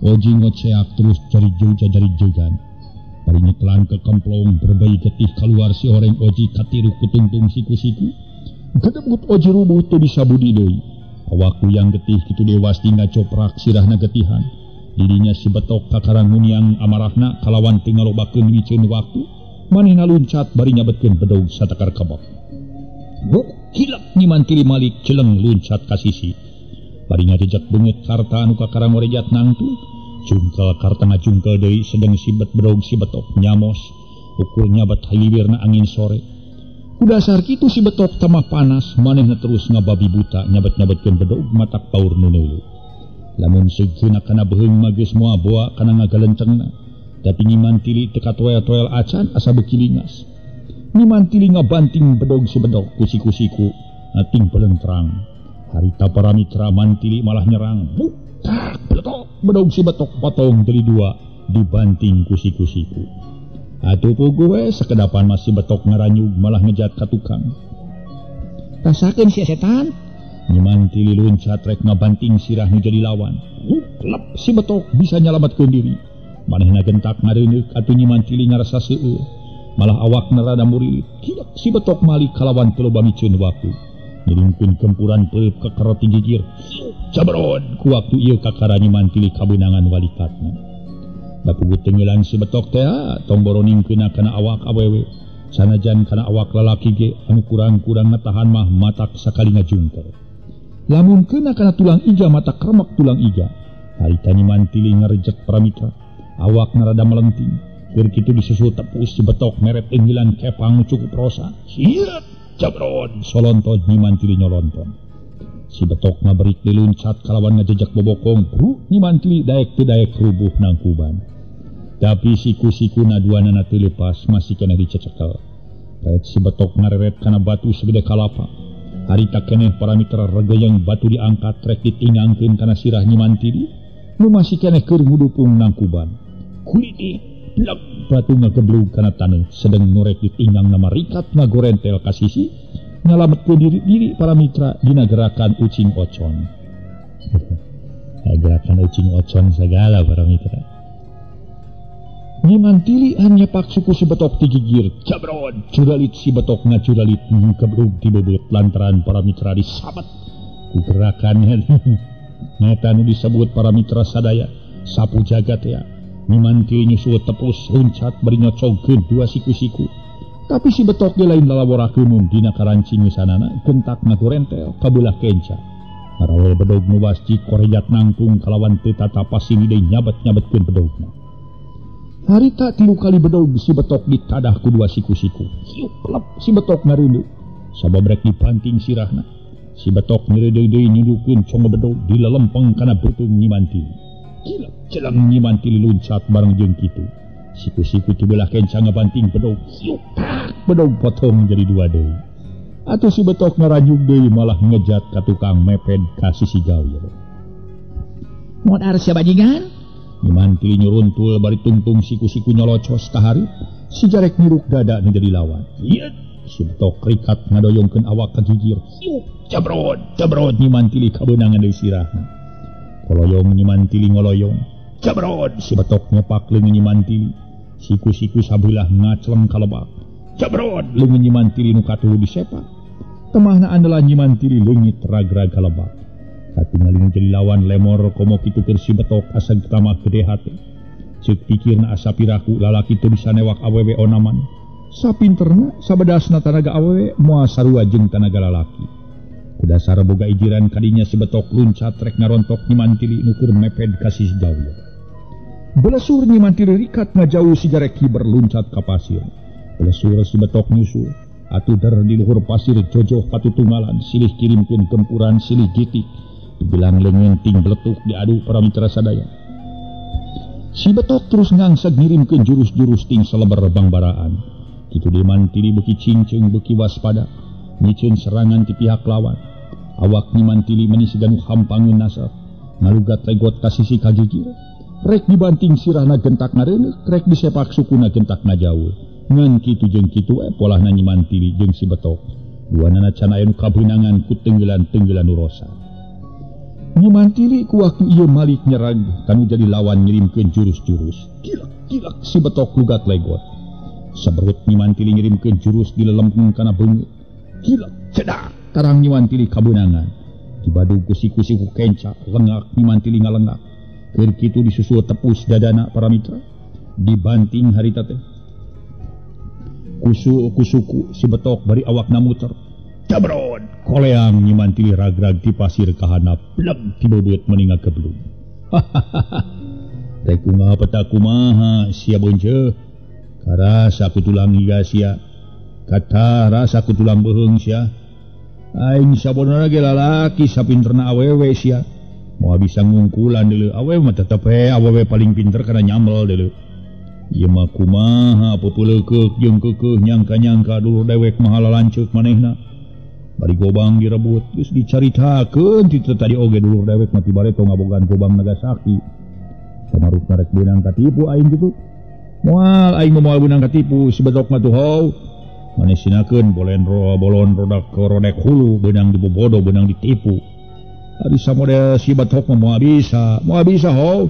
Oji ngoceak terus jari jauh jari jegan. Bari nyeklan ke kemplong berbayi getih keluar si horeng Oji katiru kutungtung siku-siku. Gedebut Oji rubuh teu bisa budi deui. Awak yang getih kitu dewas ngacoprak sirahna getihan. Dirinya si betok kakara nguniang amarahna kalawan teu ngalobakeun miceun waktu. Manehna luncat bari nyabetkeun bedog satakar kebok. Buk kilap Nyi Mantili malik celeng luncat ka sisi. Bari ngajejak beungeut Karta anu kakara ngorejat nangtung. Jungkel Karta ngajungkel deui sedeng sibet bedog si betok nyamos. Ukur nyabat haliwirna angin sore. Ku dasar kitu si betok tamah panas manehna terus ngababi buta nyabet-nyabetkeun bedog matak paur nu neuleuh. Lamun segeuna kana beuheung mah geus moal boa kana ngagalencengna. Tapi Nyi Mantili teu katoel-toel acan asa beuki lingas. Nyi Mantili ngabanting bedog si bedok ku siku-siku ating pelentrang. Harita para mitra Mantili malah nyerang. Buk tak beletok bedog si betok potong jadi dua dibanting ku siku-siku. Atuh puguh we sakedapan masih betok ngaranyug malah ngejat ka tukang. Rasakeun sia setan. Nyi Mantili luncat rek ngabanting sirah nu jadi lawan. Klep si betok bisa nyalametkeun diri. Manehna gentak ngareuneuh atuh Nyi Mantili ngarasa seueur. Malah awakna rada murilit. Kilek si betok malik kalawan teu loba miceun waktu. Ngiringkeun gempuran peup kekerot ti gigir. Cabron ku waktu ieu kakara Nyi Mantili kabeunangan walikatna. Da puguh tenggelan si betok teh tong boroningkeun kana awak awewe. Sanajan kana awak lalaki ge anu kurang-kurang ngatahan mah matak sakali ngajungker. Lamun keuna kana tulang iga matak remek tulang iga. Harita Nyi Mantili ngarejek Paramitra. Awakna rada melenting. Keur kitu disusul tepus si betok meret enggelan kepang cukup rosa. Siet cabron solonton Nyi Mantili nyolonton. Si betok ngaberik diluncat kalawan ngajejak bobokong. Nyi Mantili daek teu daek rubuh nangkuban. Tapi siku-sikuna duanana teu leupas masih keneh dicecekel. Ret si betok ngareret kana batu segede kalapa. Harita keneh para mitra regeyeng batu diangkat rek ditingangkeun kana sirah Nyi Mantili. Nu masih keneh keur ngudupung nangkuban. Kuliti blek batu ngageblug kana taneuh sedeng nu rek ditinggang nama rikat ngagorentel ka sisi. Nyalametkeun diri para mitra dina gerakan ucing ocon. Gerakan ucing ocon segala para mitra. Nyi Mantili nyepak suku si betok ti gigir. Cabron curalit si betok ngacuralit geblug ti bebeut lantaran para mitra disabet ku gerakannya. Nyata nu disebut para mitra sadaya sapu jagat ya. Nyi Mantili nyusul tepus luncat bari nyocogkeun dua siku-siku. Tapi si betok ge lain lalaborakeun dina karancing sanana gentak ngagorentel kabelah kenca. Ngarawel bedog nu wasji korejat nangtung kalawan teu tata pasini deui nyabet-nyabetkeun bedogna. Harita tilu kali bedog si betok ditadah ku dua siku-siku. Siup si betok ngareuneu. Sabab rek dipanting sirahna. Si betok nyeureudeuy deui nyundukeun congo bedog dilelempeng kana beuteung Nyi Mantili. Kilep celeng Nyi Mantili luncat bareng jeung kitu. Siku-siku ti belah kenca ngabanting bedog. Siup bedog potong jadi dua deui. Atuh si betok ngaranyug deui malah ngejat ka tukang meped ka sisi gawir. Modar sia bajingan? Nyi Mantili nyuruntul bari tungtung siku-siku nyolocos ka hareup. Si jarek nyuruk dada nu jadi lawan. Ieu si betok rikat ngadoyongkeun awak ka gigir. Siup cabrot cabrot Nyi Mantili kabeunangan deui sirahna. Koloyong Nyi Mantili ngoloyong. Cabrot si betok nyepak leungeun Nyi Mantili. Siku-siku sabelah ngacleng ka lebak. Cabrot leungeun Nyi Mantili nu katuhu disepak. Temahna andalan Nyi Mantili leungit ragrag ka lebak. Katingali nu jadi lawan lemor komo kitu keur si betok asa tamah gede hate. Ceuk pikirna asa piraku lalaki teu bisa newak awewe onaman. Sapinterna sabedasna tanaga awewe moal sarua jeung tanaga lalaki. Ku dasar boga ijiran kadinya si betok luncat rek ngarontok Nyi Mantili nu keur meped ka sisi jauh. Belesur Nyi Mantili rikat ngajauh si jarek hiber luncat ka pasir. Belesur si betok nyusul. Atuh der di luhur pasir jojoh patutunggalan silih kirimkeun gempuran silih gitik. Dibilang leungeun ting beletuk diadu para mitra sadaya. Si betok terus ngangseg ngirimkeun jurus-jurus ting seleber bangbaraan. Kitu Nyi Mantili beuki cincing beuki waspada. Miceun serangan ti pihak lawan. Awak Nyi Mantili meni siga nu hampangeun nasab. Ngalugat legot ka sisi kagigir. Rek dibanting sirahna gentak ngareuneuh, rek disepak sukuna gentak ngajauh. Ngan kitu jeung kitu polahna Nyi Mantili jeung si betok. Duanana can aya nu kabeunangan ku tenggelan-tenggelan nu rosa. Nyi Mantili ku waktu ieu malik nyerag kanu jadi lawan ngirimkeun jurus-jurus. Kilak-kilak si betok lugat legot. Saberut Nyi Mantili ngirimkeun jurus dilelempeng kana beungeut. Kilak cedak tarang Nyi Mantili kabeunangan. Dibadug ku siku-siku kenca lengak Nyi Mantili ngalengak. Keur kitu disusul tepus dadana para mitra. Dibanting harita teh. Kusu-kusuku si betok bari awakna muter. Cabrot koleang Nyi Mantili ragrag di pasir kahanap. Blem tibebeut meni ngageblug. Rek kumaha peta kumaha sia beunceuh. Karasa ku tulang higa sia. Kata rasa ku tulang beuheung sia. Aing sabonana ge lalaki sapinterna awewe sia. Moal bisa ngungkulan deuleu awewe mah tetep we awewe paling pinter kana nyamel deuleu. Ieu mah kumaha peupeuleukeuk jeung keukeuh nyangka-nyangka dulur dewek mah lalanceuk manehna. Bari gobang direbut geus dicaritakeun ti tadi oge dulur dewek mah ti bareto ngabogaan gobang Nagasaki. Samarukna rek beunang katipu aing kitu. Moal aing moal beunang katipu si betok mah tuh hau. Maneh sinakeun bolen bolon rodak rodek hulu beunang dibobodo beunang ditipu. Ari samodel si betok mah moal bisa hau.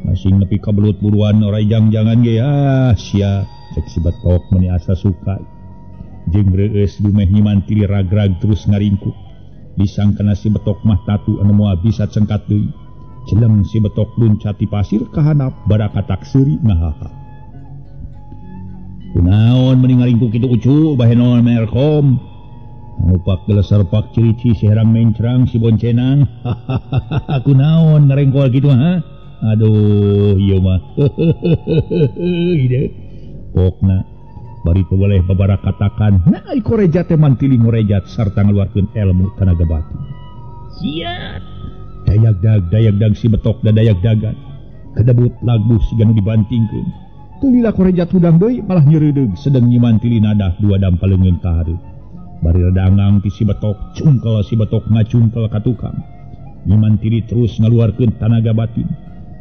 Masing nepi ka belut buruan orai jang-jangan ge ah sia cek si betok meuni asa suka. Jeung reueus dumeh Nyi Mantili ragrag terus ngaringkuk. Disangkana si betok mah tatu anu moal bisa cengkat deui. Jeleng si betok luncat di pasir kahanap barakatak seuri ngahaha. Kunaon meni ngaringkuk kitu ucu bahenon merkom. Anupak geleser pak cirici si herang mencrang si boncenang. Hahaha kunaon ngarengkol kitu ha? Aduh ieu mah. Ide. Pokna bari teu boleh babarakatakan. Nah ai korejat teh Mantili ngorejat sarta ngaluarkeun ilmu tanaga batin. Siat. Dayak dag si betok da dayak dagan. Kedebut lagu siga nu dibantingkeun. Teu lila korejat hudang deui malah nyeureudeuh sedeng Nyi Mantili nadah dua dampal leungeun ka hareup. Bari redangang ti si betok, cungkel si betok ngacungkel ka tukang. Nyi Mantili terus ngaluarkeun tanaga batin.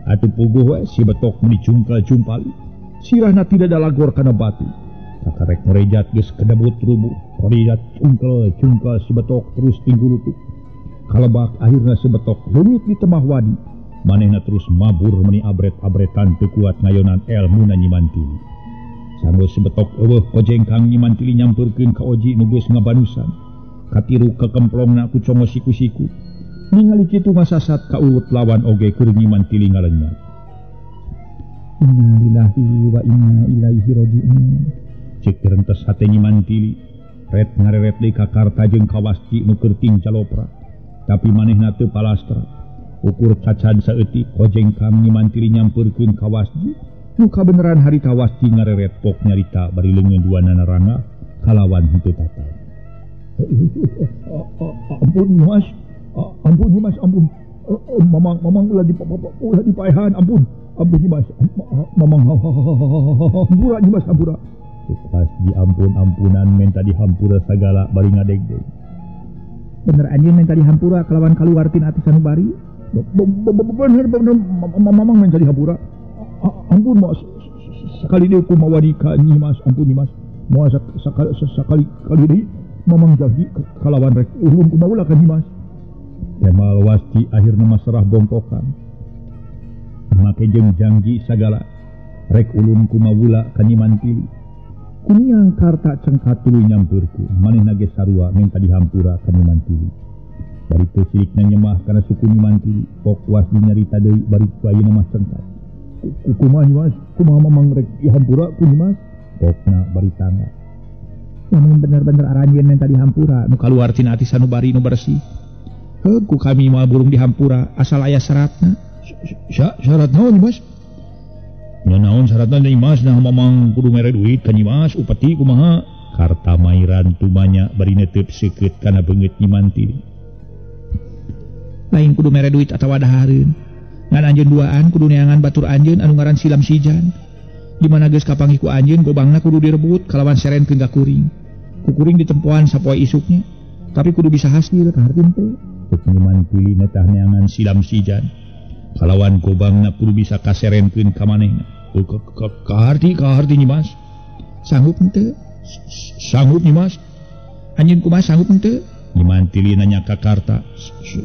Atuh puguh we si betok meuni cungkel jumpali. Sirahna tidak dalagor kana batu. Kakarek korejat geus kedebut rubuh. Korejat cungkel cungkel si betok terus tinggulutuk. Kalebak akhirna si betok leungit di temah wadi. Manehna terus mabur meni abret-abretan teu kuat ngayonan elmuna Nyi Mantili. Sanggeus si betok eueuh kojengkang Nyi Mantili nyampeurkeun ka Oji nu geus ngabanusan. Katiru kekemplongna ku congo siku-siku. Ningali kitu masasat ka ulut lawan oge keur Nyi Mantili ngalenyap. Innalillahi wa inna ilaihi raji'un. Cek rentes hate Nyi Mantili. Ret ngareret deui ka Karta jeung ka Wasji nu keur tingcalopra. Tapi manehna teu palastra. Ukur cacan saeutik kojengkang Nyi Mantili nyampeurkeun ka Wasji. Nu kabeneran harita Wasji ngareret pok nyarita bari leungeun duanana rangga kalawan henteu tatag. Ampun Mas, ampun Mas, ampun. Mamang mamang ulah dipaehan, ampun. Ampun Nyi Mas, mamang hampura Nyi Mas, hampura. Pas diampun-ampunan menta dihampura sagala bari ngadegdeg. Bener anjeun menta dihampura kalawan kaluar tina ati sanubari? Bener bener mamang menta dihampura. Ampun Mas, sakali deui kumaha ka Nyi Mas, ampun Nyi Mas. Moal sakali kali deui mamang janji kalawan rek ulun kumaha ulah ka Nyi Mas. Kemal Wasji akhirna maserah bongkokan. Make jeung janji sagala rek ulun kumawula ka Nyi Mantili. Kuniang Karta cengkat tuluy nyampeurku, manehna ge sarua minta dihampura ka Nyi Mantili. Bari teu silikna nyemah kana suku Nyi Mantili, pok Wasji nyarita deui bari ku ayeuna mah cengkat. Kumaha Nyi Mas, kumaha mamang rek dihampura ku Nyi Mas? Pokna bari tangga. Lamun bener-bener aranjeun minta dihampura nu kaluar tina ati sanubari nu bersih. Heuh ku kami moal burung dihampura asal aya syaratna. Syarat naon Nyi Mas? Nya naon syaratna Nyi Mas, nah mamang kudu mere duit ka Nyi Mas upeti kumaha? Karta mairan tumanya bari netep seukeut kana beungeut Nyi Mantili. Lain kudu mere duit atawa dahareun. Ngan anjeun duaan kudu neangan batur anjeun anu ngaran Silam Sijan. Di mana geus kapanggih ku anjeun gobangna kudu direbut kalawan serenkeun ka kuring. Ku kuring ditempoan sapoe isuknya. Tapi kudu bisa hasil kaharti teh. Cek Nyi Mantili netah neangan Silam Sijan. Kalawan gobangna kudu bisa kaserenkeun ka manehna. Kaharti kaharti Nyi Mas. Sanggup henteu? Sanggup Nyi Mas. Anjeun kumaha sanggup henteu? Nyi Mantili nanya ka Karta.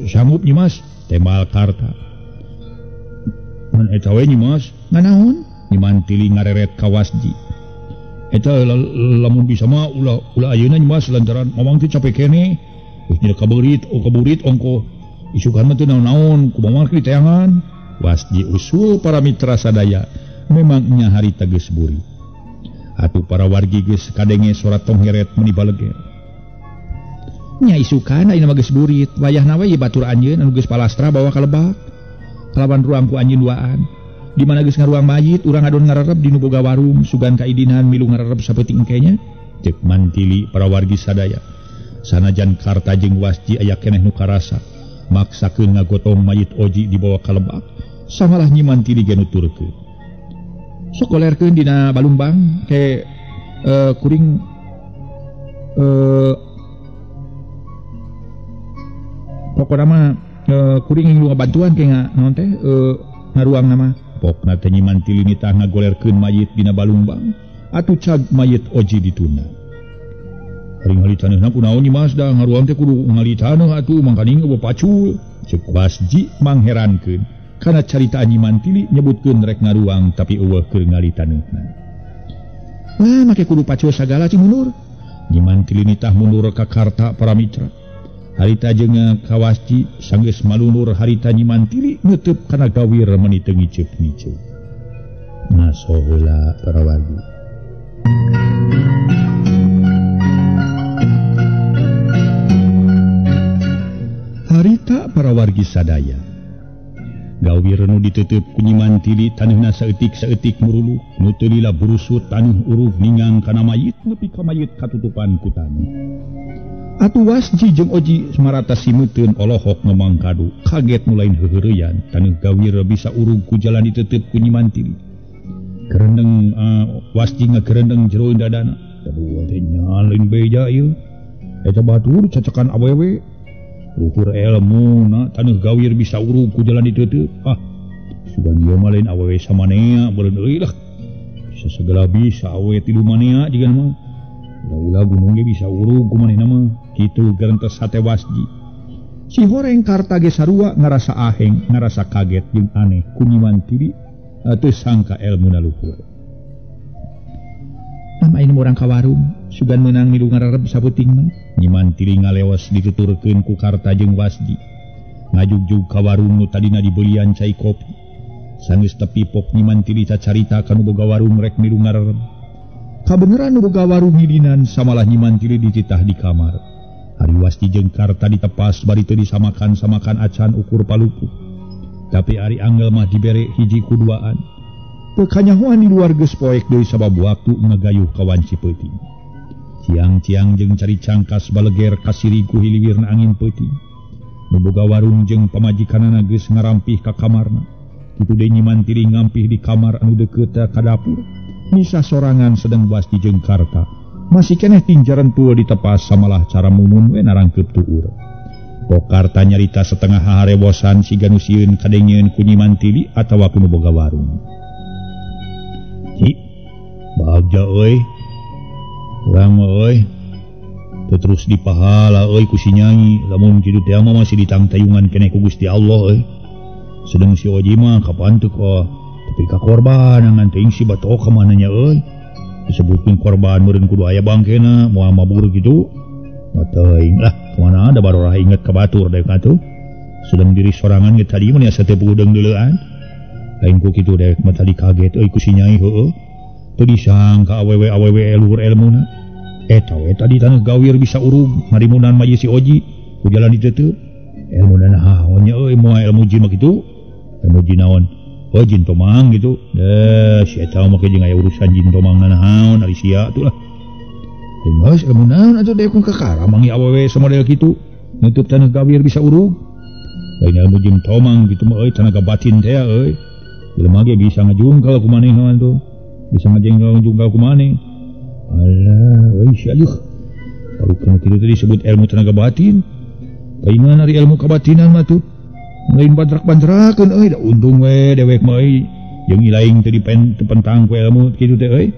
Sanggup Nyi Mas, tembal Karta. Ngan eta we Nyi Mas, nganaon? Nyi Mantili ngareret ka Wasji. Eta lamun bisa mah ulah ulah ayeuna Nyi Mas lantaran mamang teh capek keneh. Geus nya kaberit, oh kaburit ongko. Isukan mah teu naon-naon, kumaha mah diteangan. Wasji usul para mitra sadaya, memang nya harita geus buri. Atuh para wargi geus kadenge suara tongheret meuni baleger. Nya isukan ayeuna mah geus burit, wayahna we batur anjeun anu geus palastra bawa ka lebak. Kalawan ruang ku anjeun duaan. Di mana geus ngaruang mayit, urang adon ngarerep di nu boga warung, sugan kaidinan milu ngarerep sapeuting engke nya. Cek Mantili para wargi sadaya. Sanajan Karta jeung Wasji aya keneh nu karasa, maksakeun ngagotong mayit Oji dibawa ka lebak, samalah Nyi Mantili ge nuturkeun. Sok golerkeun dina balumbang ke kuring pokona mah kuring lu ngabantuan ke naon teh ngaruang nama. Pokna teh Nyi Mantili nitah ngagolerkeun mayit dina balungbang atuh cag mayit Oji dituna. Ari ngali taneuhna kunaon Nyi Mas da ngaruang teh kudu ngali taneuh atuh mangkaning eueuh pacul. Ceuk Wasji mangherankeun kana carita Nyi Mantili nyebutkeun rek ngaruang tapi eueuh keur ngali taneuhna. Wah, make kudu pacul sagala cing mundur. Nyi Mantili nitah mundur ka Karta para mitra. Harita jeung ka Wasji sanggeus malunur harita Nyi Mantili neuteub kana gawir meuni teu ngiceup-ngiceup. Ngaso heula para wargi. Harita para wargi sadaya. Gawir nu ditutup ku Nyi Mantili taneuhna saeutik-saeutik muruluh, nu teu lila burusut taneuh urug ningang kana mayit nepi ka mayit katutupan ku taneuh. Atuh Wasji jeung Oji marata simeuteun olohok ngomong kadu, kaget nu lain heuheureyan taneuh gawir bisa urug ku jalan ditutup ku Nyi Mantili. Kereneng Wasji ngakerendeng jero dadana. Aduh teh nya lain beja ieu. Eta batur cacakan awewe. Luhur elmu na taneuh gawir bisa urug ku jalan ditutup. Ah, sugan ieu mah lain awewe samanea beureun euy lah. Bisa segala bisa awewe tilu manea jiga mah. Ulah-ulah gunung ge bisa urug ku manehna mah. Kitu gerentes hate Wasji. Si horeng Karta ge sarua ngarasa aheng, ngarasa kaget jeung aneh ku Nyi Mantili teu sangka elmuna luhur. Nama ini urang ka warung, sugan meunang milu ngarareb saputing mah. Nyi Mantili ngalewas dituturkeun ku Karta jeung Wasji. Ngajugjug ka warung nu tadina dibeulian cai kopi. Sanggeus tepi pok Nyi Mantili cacarita ka nu boga warung rek milu ngarareb. Kabeneran nu boga warung hidinan samalah Nyi Mantili dititah di kamar. Ari Wasji jeung Karta ditepas bari teu disamakan-samakan acan ukur palupuh. Tapi ari angel mah dibere hiji kuduaan. Teu kanyahoan di luar geus poek deui sabab waktu ngagayuh ka wanci peuting. Ciang-ciang jeung cari cangkas baleger kasiri ku hiliwirna angin peuting. Nu boga warung jeung pamajikanana geus ngarampih ka kamarna. Kitu deui Nyi Mantili ngampih di kamar anu deukeut ka dapur. Misah sorangan sedang Wasji jeung Karta. Masih keneh tinjaran tua ditepas samalah cara mumun we narangkeup tuur. Pokarta nyarita setengah haharebosan siga nu sieun kadengeun ku Nyi Mantili atawa ku nu boga warung. Ci, bagja euy. Urang mah euy. Teu terus dipahala euy ku si Nyai, lamun kitu teh mah masih ditangtayungan keneh ku Gusti Allah euy. Sedeng si Oji mah kapan teu kok tapi ka korban ngan teuing si batok ka mana nya euy. Disebutkeun korban meureun kudu aya bangkena moal mabur kitu. Teuing lah kemana ada barorah inget ka batur deui ka tuh. Sedeng diri sorangan ge tadi mun asa teu pugudeung deuleuan. Lain ku kitu dewek mah tadi kaget euy ku si Nyai heueuh. Teu disangka awewe-awewe luhur elmuna. Eta we tadi taneuh gawir bisa urug ngarimunan mah si Oji ku jalan ditutup. Elmuna naon nya euy moal ilmu jin mah kitu. Ilmu jin naon? Oh jin tomang gitu. Deh si eta mah jeung aya urusan jin tomang naon ari sia atuh lah. Geus ilmu naon atuh deui ku kakara mangi awewe samodel kitu. Nutup taneuh gawir bisa urug. Lain ilmu jin tomang gitu mah euy tenaga batin teh euy. Jelema ge bisa ngajungkal ku maneh naon tuh. Bisa ngajungkal ku maneh. Alah euy sia yuh. Baru kana kitu teh disebut ilmu tenaga batin. Paingan ari ilmu kabatinan mah tuh. Lain bantrak-bantrakeun euy da untung we dewek mah euy jeung ilaing teu dipentang ku ilmu kitu teh euy.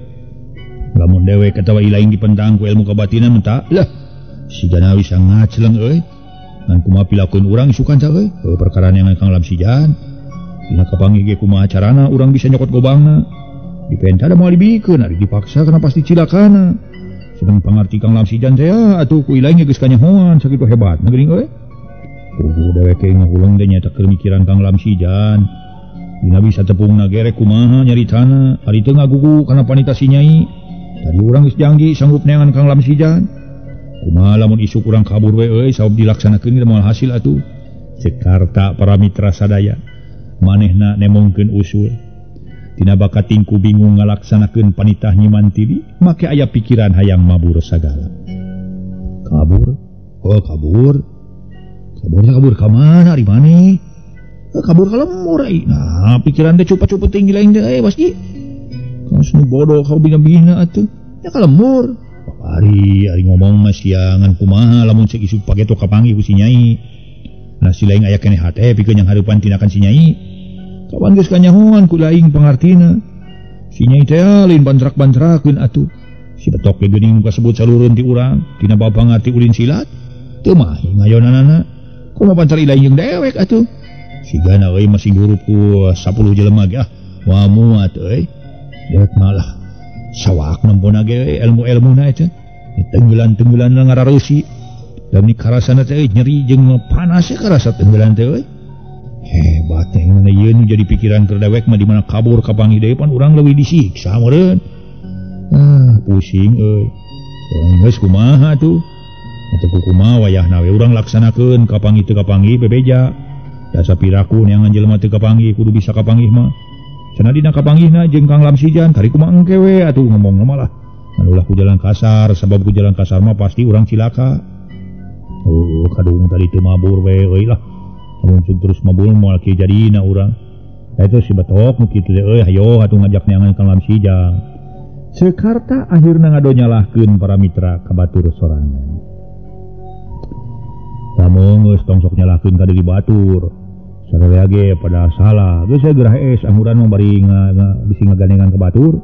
Lamun dewek atawa ilaing dipentang ku ilmu kabatinan mah lah sigana bisa ngacleng euy. Ngan kumaha pilakeun urang isukan ca euy. Heuh perkara neangan Kang Lamsijan. Dina kapanggih ge kumaha carana urang bisa nyokot gobangna. Dipenta da moal dibikeun ari dipaksa kana pasti cilakana. Sedeng pangarti Kang Lamsijan teh atuh ku ilaing geus kanyahoan sakitu hebatna geuning euy. Kudu dewek ge ngahuleng teh nyaeta keur mikiran Kang Lamsijan. Dina bisa tepungna gerek kumaha nyaritana, ari teu ngagugu kana panita si Nyai. Tadi urang geus janji sanggup neangan Kang Lamsijan. Kumaha lamun isuk urang kabur we euy sabab dilaksanakeun moal hasil atuh. Ceuk Karta para mitra sadaya manehna nemongkeun usul. Tina bakatingku bingung ngalaksanakeun panitah Nyi Mantili, make aya pikiran hayang mabur sagala. Kabur? Oh kabur. Kaburnya kabur ka mana ari maneh? Kabur ka lemur ai. Nah, pikiran teh cupa-cupa tinggi lain teh euy Wasji. Kaos nu bodoh kau bina-bina atuh. Ya ka lemur. Ari ari ngomong mah siangan kumaha lamun cek isuk pageto kapanggih ku si Nyai. Nah si lain aya keneh hate pikeun yang hareupan tinakan si Nyai. Kapan geus kanyahoan ku laing pangartina. Si Nyai teh lain bantrak-bantrakeun atuh. Si betok ge geuning kasebut salureun ti urang, tina bapa ngarti ulin silat. Teu mah ngayonanana. Kumaha pancar ilaing jeung dewek atuh. Sigana euy masih hirup ku 10 jelema ge ah. Moal muat euy. Dewek malah sawak nempona ge ilmu-ilmuna eta. Tenggelan-tenggelan ngarareusi. Dan ni karasana teh nyeri jeung panas karasa tenggelan teh euy. Hebat teh ngene ieu nu jadi pikiran keur dewek mah di mana kabur ka panggih deui pan urang leuwih disiksa meureun. Ah, pusing euy. Urang geus kumaha tuh? Atuh kumaha wayahna we urang laksanakeun ka panggih teu kapanggih bebeja. Da sapiraku neangan jelema teu kapanggih kudu bisa kapanggih mah. Cenah dina kapanggihna jeung Kang Lamsijan kari kumaha engke we atuh ngomongna malah. Anu ulah ku jalan kasar sabab ku jalan kasar mah pasti urang cilaka. Oh, kadung tadi teu mabur we euy lah. Langsung terus mabur moal kieu jadina urang. Eta si betok nu kitu teh euy hayo atuh ngajak neangan Kang Lamsijang. Sekarta akhirna ngadonyalahkeun para mitra ka batur sorangan. Lamun geus tong sok nyalahkeun ka deui batur. Sararea ge pada salah. Geus gerah es anguran mah bari bisi ngagandengan ka batur.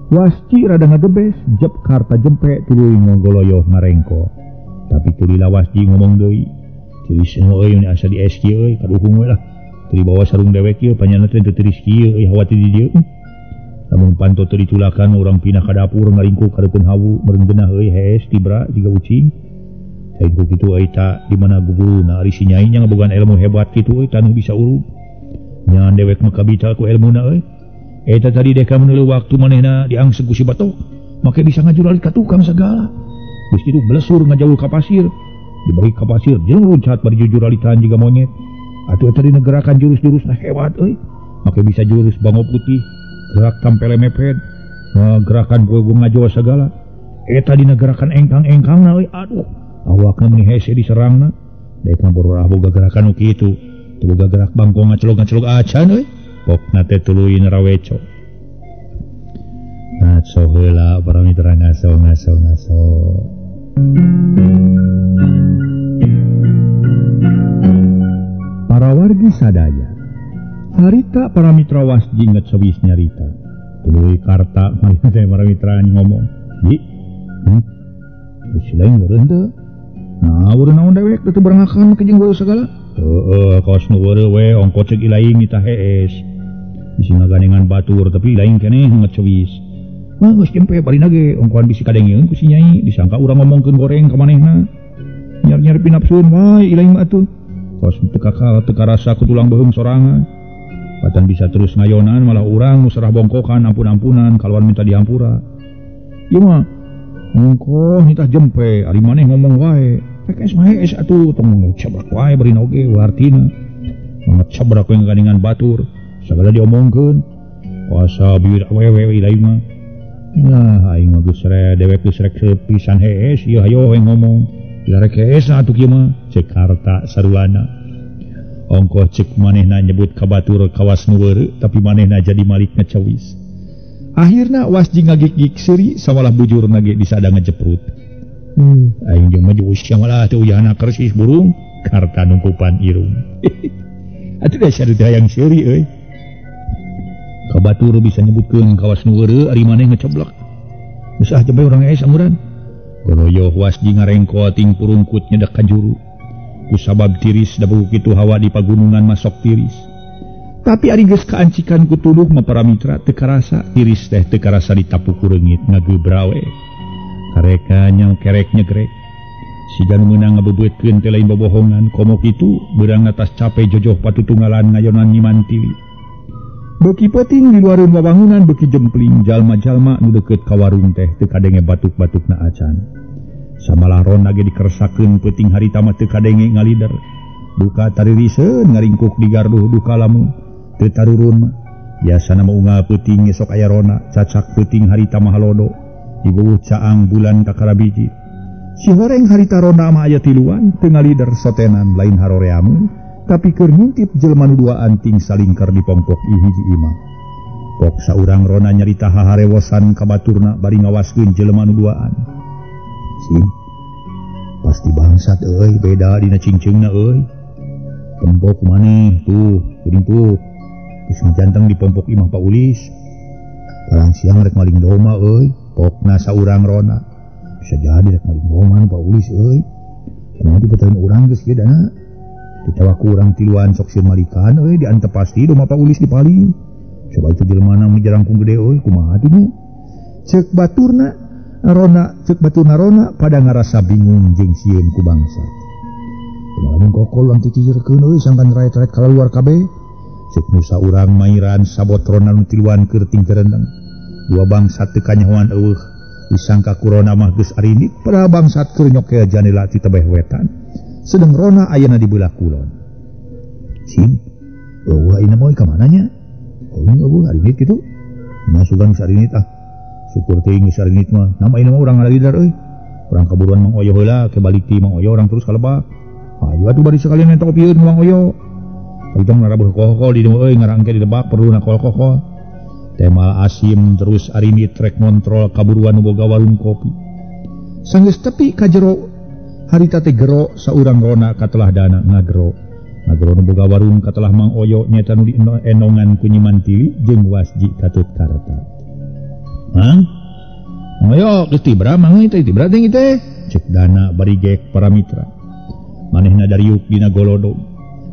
Wasci rada ngagebes jep karta jempe tuluy ngogoloyoh ngarengko. Tapi teu wasji ngomong deui. Tiris euy asa di es kieu euy kaduhung we lah. Teu dibawa sarung dewek ieu panyana teh teu tiris kieu euy hawa teh di dieu. Lamun panto teu ditulakan urang pindah ka dapur ngaringkuk hareupeun hawu meureun geunah euy hees tibra jiga ucing. Lain ku kitu euy ta di mana guguruna ari si nyai nya ngabogaan ilmu hebat kitu euy tanu bisa urug. Nyan dewek mah kabita ku ilmuna euy. Eta tadi deka meneuleuh waktu manehna diangseg ku si batok make bisa ngajuralit ka tukang segala. Geus kitu belesur ngajauh ka pasir. Diberi ka pasir jeung luncat bari jujuralitan jiga monyet. Atuh eta dina gerakan jurus-jurusna hebat euy. Make bisa jurus bango putih, gerak tampele mepet, gerakan bogo ngajawa segala. Eta dina gerakan engkang-engkangna euy aduh. Awakna meuni hese diserangna. Dek mah bororah boga gerakan nu kitu. Teu boga gerak bangkong ngacelog-ngacelog acan euy. Pokna teh tuluy naraweco. Ngaco heula para mitra ngaso ngaso ngaso. Para wargi sadaya. Harita para mitra wasji ngecewis nyarita. Tuluy karta teh para mitra ngomong. Ji. Geus lain meureun teu. Nah, urang naon dewek teu berangakan make jeung segala. Heeh, kaos nu weureuh we ongko ceuk ilaing kita hees. Bisi ngagandengan batur tapi lain keneh ngecewis. Mah geus jempe barina ge ongkoan bisi kadengeun ku si nyai disangka urang ngomongkeun goreng ka manehna. Nyar-nyar pinapsun wae ilaing mah atuh. Kaos teu kakal teu karasa ku tulang beuheung sorangan. Patan bisa terus ngayonan malah urang nu serah bongkokan ampun-ampunan kaluan minta dihampura. Ieu mah ongkoh nitah jempe ari maneh ngomong wae. Hees mah hees atuh tong cabrak wae barina oge wartina. Ngecabrak we ngagandengan batur. Sagala diomongkeun kuasa bibir awewe ilaing mah. Nah aing mah geus dewek geus rek pisan hees ieu hayo we ngomong. Dilarek hees atuh kieu mah ceuk harta saruana. Ongkoh ceuk manehna nyebut ka batur kawas nu weureu tapi manehna jadi malik ngecewis. Akhirna wasji ngagik-gik seuri samalah bujurna ge disada ngejeprut. Aing jeung maju usia malah teu uyahna kersis burung karta nungkupan irung. Atuh dasar teh hayang seuri euy. Kabatur bisa nyebutkeun kawas nu weureu ari maneh ngeceblak. Geus ah jempe urang hees anguran. Goroyoh wasji ngarengko ting purungkut nyedek ka juru. Ku sabab tiris da buku kitu hawa di pagunungan masok tiris. Tapi ari geus kaancikan ku tuduh mah para mitra teu karasa tiris teh teu karasa ditapu ku reungit ngageubra we. Kareka nya kerek nyegrek. Siga nu meunang ngabebeutkeun teh lain bobohongan komo kitu beurang atas cape jojoh patutunggalan ngayonan nyimantiwi. Beuki peuting di luareun wawangunan beuki jempling jalma-jalma nu deukeut ka warung teh teu kadenge batuk-batukna acan. Samalah rona ge dikersakeun peuting harita mah teu kadenge ngalider. Duka taririseun ngaringkuk di garduh duka lamun teu tarurun mah. Biasana mah unggal peuting sok aya rona, cacak peuting harita mah halodo. Dibuwuh caang bulan kakara biji. Si horeng harita rona mah aya tiluan teu ngalider sotenan lain haroreamun. Tapi keur ngintip jelema nu duaan ting salingkar di pongpok hiji imah. Pok saurang rona nyarita haharewosan ka baturna bari ngawaskeun jelema nu duaan. Sing pasti bangsat euy beda dina cingceungna euy. Tembok maneh tuh geuning tuh. Geus janteng dipompok imah Pak Ulis. Parang siang rek maling doma euy, pokna saurang Rona. Bisa jadi rek maling doma Pak Ulis euy. Kumaha dibetulin urang geus kieu dana. Ditawa ku urang tiluan sok sieun malikan euy, diantep pasti doma Pak Ulis dipaling. Coba itu jelema na nu jarangkung gede euy, kumaha atuh nya? Ceuk baturna Rona, ceuk baturna Rona pada ngarasa bingung jeung sieun ku bangsa. Lamun kokol lang titihirkeun euy sangkan raet-raet kaluar kabeh. Ceuk nusa urang mairan sabot Rona nu tiluan keur tingkerendeng. Dua bangsat teu kanyahoan eueuh. Disangka ku Rona mah geus arinit, padahal bangsat keur nyokel janela ti tebeh wetan. Sedeng Rona ayeuna di beulah kulon. Cing, eueuh ayeuna moe ka mana nya? Eueuh eueuh arinit kitu. Masukan geus arinit ah. Syukur teuing geus arinit mah. Nama ayeuna mah urang ngalalidar euy. Urang kaburuan Mang Oyo heula, ke balik ti Mang Oyo urang terus ka lebak. Ayo atuh bari sekalian minta opieun Mang Oyo. Tong ngarabeuh kokol di dieu euy ngarangke di lebak perlu na kokol. Temal asim terus arinit rek ngontrol kaburuan nu boga warung kopi. Sanggeus tepi ka jero harita teh gero saurang Rona katelah dana ngagero. Ngagero nu boga warung katelah Mang Oyo nyeta nu dienongan ku Nyi Mantili jeung Wasji katut karta. Mang Oyo geus tibra mang teh tibra teh teh ceuk dana bari gek para mitra. Manehna dariuk dina golodog.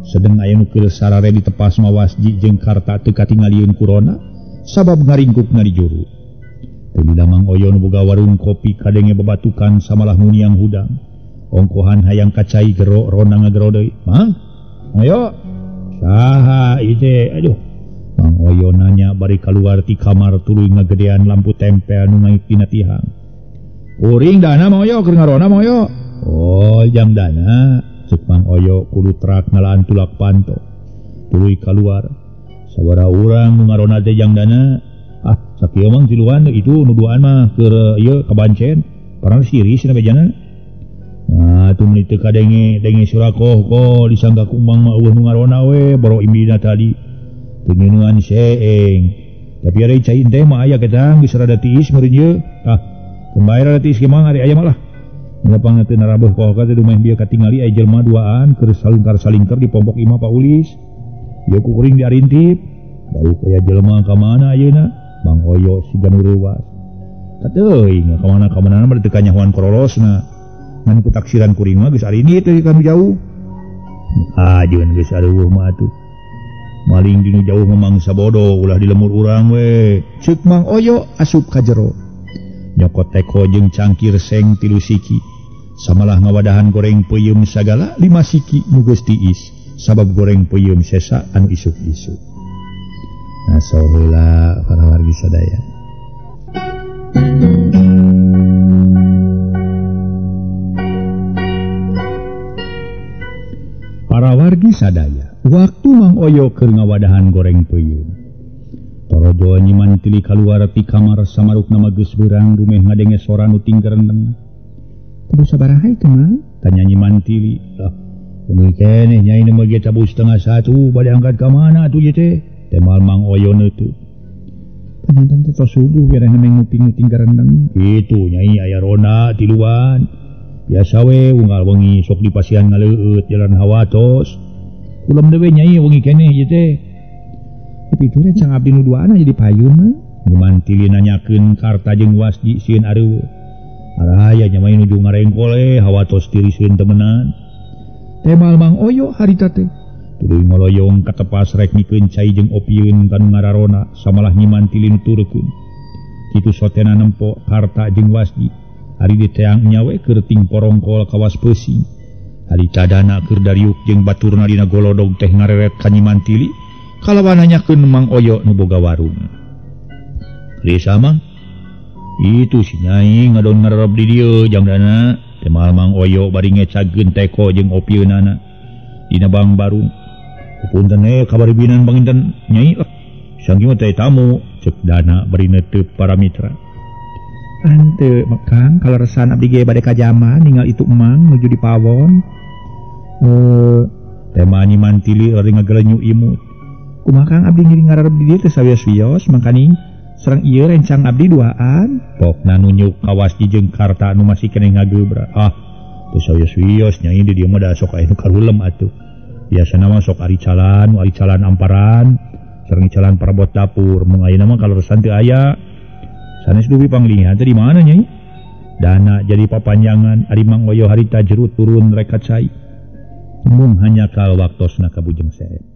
Sedeng aya nu keur sarare ditepas ma Wasji jeung karta teu katingalieun ku Rona sabab ngaringkukna di juru. Teu lila Mang Oyo nu boga warung kopi kadenge babatukan samalah muniang hudang. Ongkohan hayang kacai gero Rona ngagero deui. Mang Oyo saha ieu teh? Aduh. Mang Oyo nanya bari kaluar ti kamar tuluy ngagedean lampu tempel nu ngait dina tihang. Kuring dana Mang Oyo keur ngarona Mang Oyo. Oh jam dana ceuk Mang Oyo kudu trak ngalaan tulak panto. Tuluy kaluar. Sabaraha urang nu ngarona teh jang dana? Ah sakieu mang tiluan itu nu duaan mah keur ieu kabancen. Parang siris cenah bejana. Nah atuh meuni teu kadenge denge surakoh ko disangka ku Mang mah eueuh nu ngarona we boro imina tadi. Teu nyeuneun seeng. Tapi ari cai teh mah aya ketang geus rada tiis meureun ieu. Ah kumaha rada tiis ge mang ari aya mah lah. Lapang teu narabuh koh ka teh dumeh bieu katingali aya jelema duaan keur salingkar-salingkar di pompok imah Pak Ulis. Ieu ku kuring diarintip. Baru kaya jelema ka mana ayeuna? Mang Oyo siga nu reuwas. Kateuing ka mana ka mana mah teu kanyahoan korolosna. Ngan ku taksiran kuring mah geus arinit teh ka nu jauh. Ajeun geus areuweuh mah atuh. Maling di nu jauh mah mangsa bodoh ulah di lemur urang we. Ceuk Mang Oyo asup ka jero. Nyokot teko jeung cangkir seng 3 siki. Samalah ngawadahan goreng peuyeum sagala 5 siki nu geus tiis sabab goreng peuyeum sesa anu isuk-isuk. Nah heula para wargi sadaya. Para wargi sadaya, waktu Mang Oyo keur ngawadahan goreng peuyeum. Torojo Nyi Mantili kaluar ti kamar samarukna mah geus beurang dumeh ngadenge sora nu tingkerendeng. Tabu sabaraha itu mah? Tanya Nyi Mantili. Lah, ini keneh nyai nu mah tabu 12:30 bade angkat ka mana atuh ieu teh? Temal Mang Oyo neuteut. Panganten teh tos subuh biar nemeng nguping tingkerendeng. Kitu nyai aya Rona tiluan. Biasa we unggal wengi sok dipasihan ngaleueut jalan hawatos. Kulem deui nyai wengi keneh ieu teh. Tapi itu rencang abdi nu duaan jadi payun mah. Nyi Mantili nanyakeun karta jeung Wasji sieun areueuh. Araya nyamai nuju ngarengkol hawatos tirisieun temenan. Temal Mang Oyo harita teh. Tuluy ngoloyong ka tepas rek mikeun cai jeung opieun ka nu ngararona samalah Nyi Mantili nuturkeun. Kitu sotena nempo karta jeung Wasji. Ari diteang nya we keur ting porongkol kawas peusing. Harita dana keur dariuk jeung baturna dina golodog teh ngareret ka Nyi Mantili kalawan nanyakeun Mang Oyo nu boga warung. Risa Mang? Itu si nyai ngadon ngararap di dieu jang dana. Temal Mang Oyo bari ngecagkeun teko jeung opieunana dina bang barung. Punten kabar binan panginten nyai lah. Sangki mah teh tamu ceuk dana bari neuteub para mitra. Henteu Kang kaleresan abdi ge bade ka jama ninggal itu emang nuju di pawon. Tema Nyi Mantili bari ngagelenyu imut. Kumaha Kang abdi ngiring ngararep di dieu teh sawios-wios mangkaning sareng ieu rencang abdi duaan. Pokna nunjuk ka Wasji jeung karta nu masih keneh ngagebra. Ah, teu sawios-wios nyai di dieu mah da sok aya nu karulem atuh. Biasana mah sok ari calan amparan. Sareng icalan parabot dapur mung ayeuna mah kaleresan teu aya. Sanes dupi panglinggihan teh di mana Nyai? Dana jadi papanjangan ari Mang Oyo harita jerut turun rek ka cai. Mung hanya kal waktosna ka Bujeng Seep.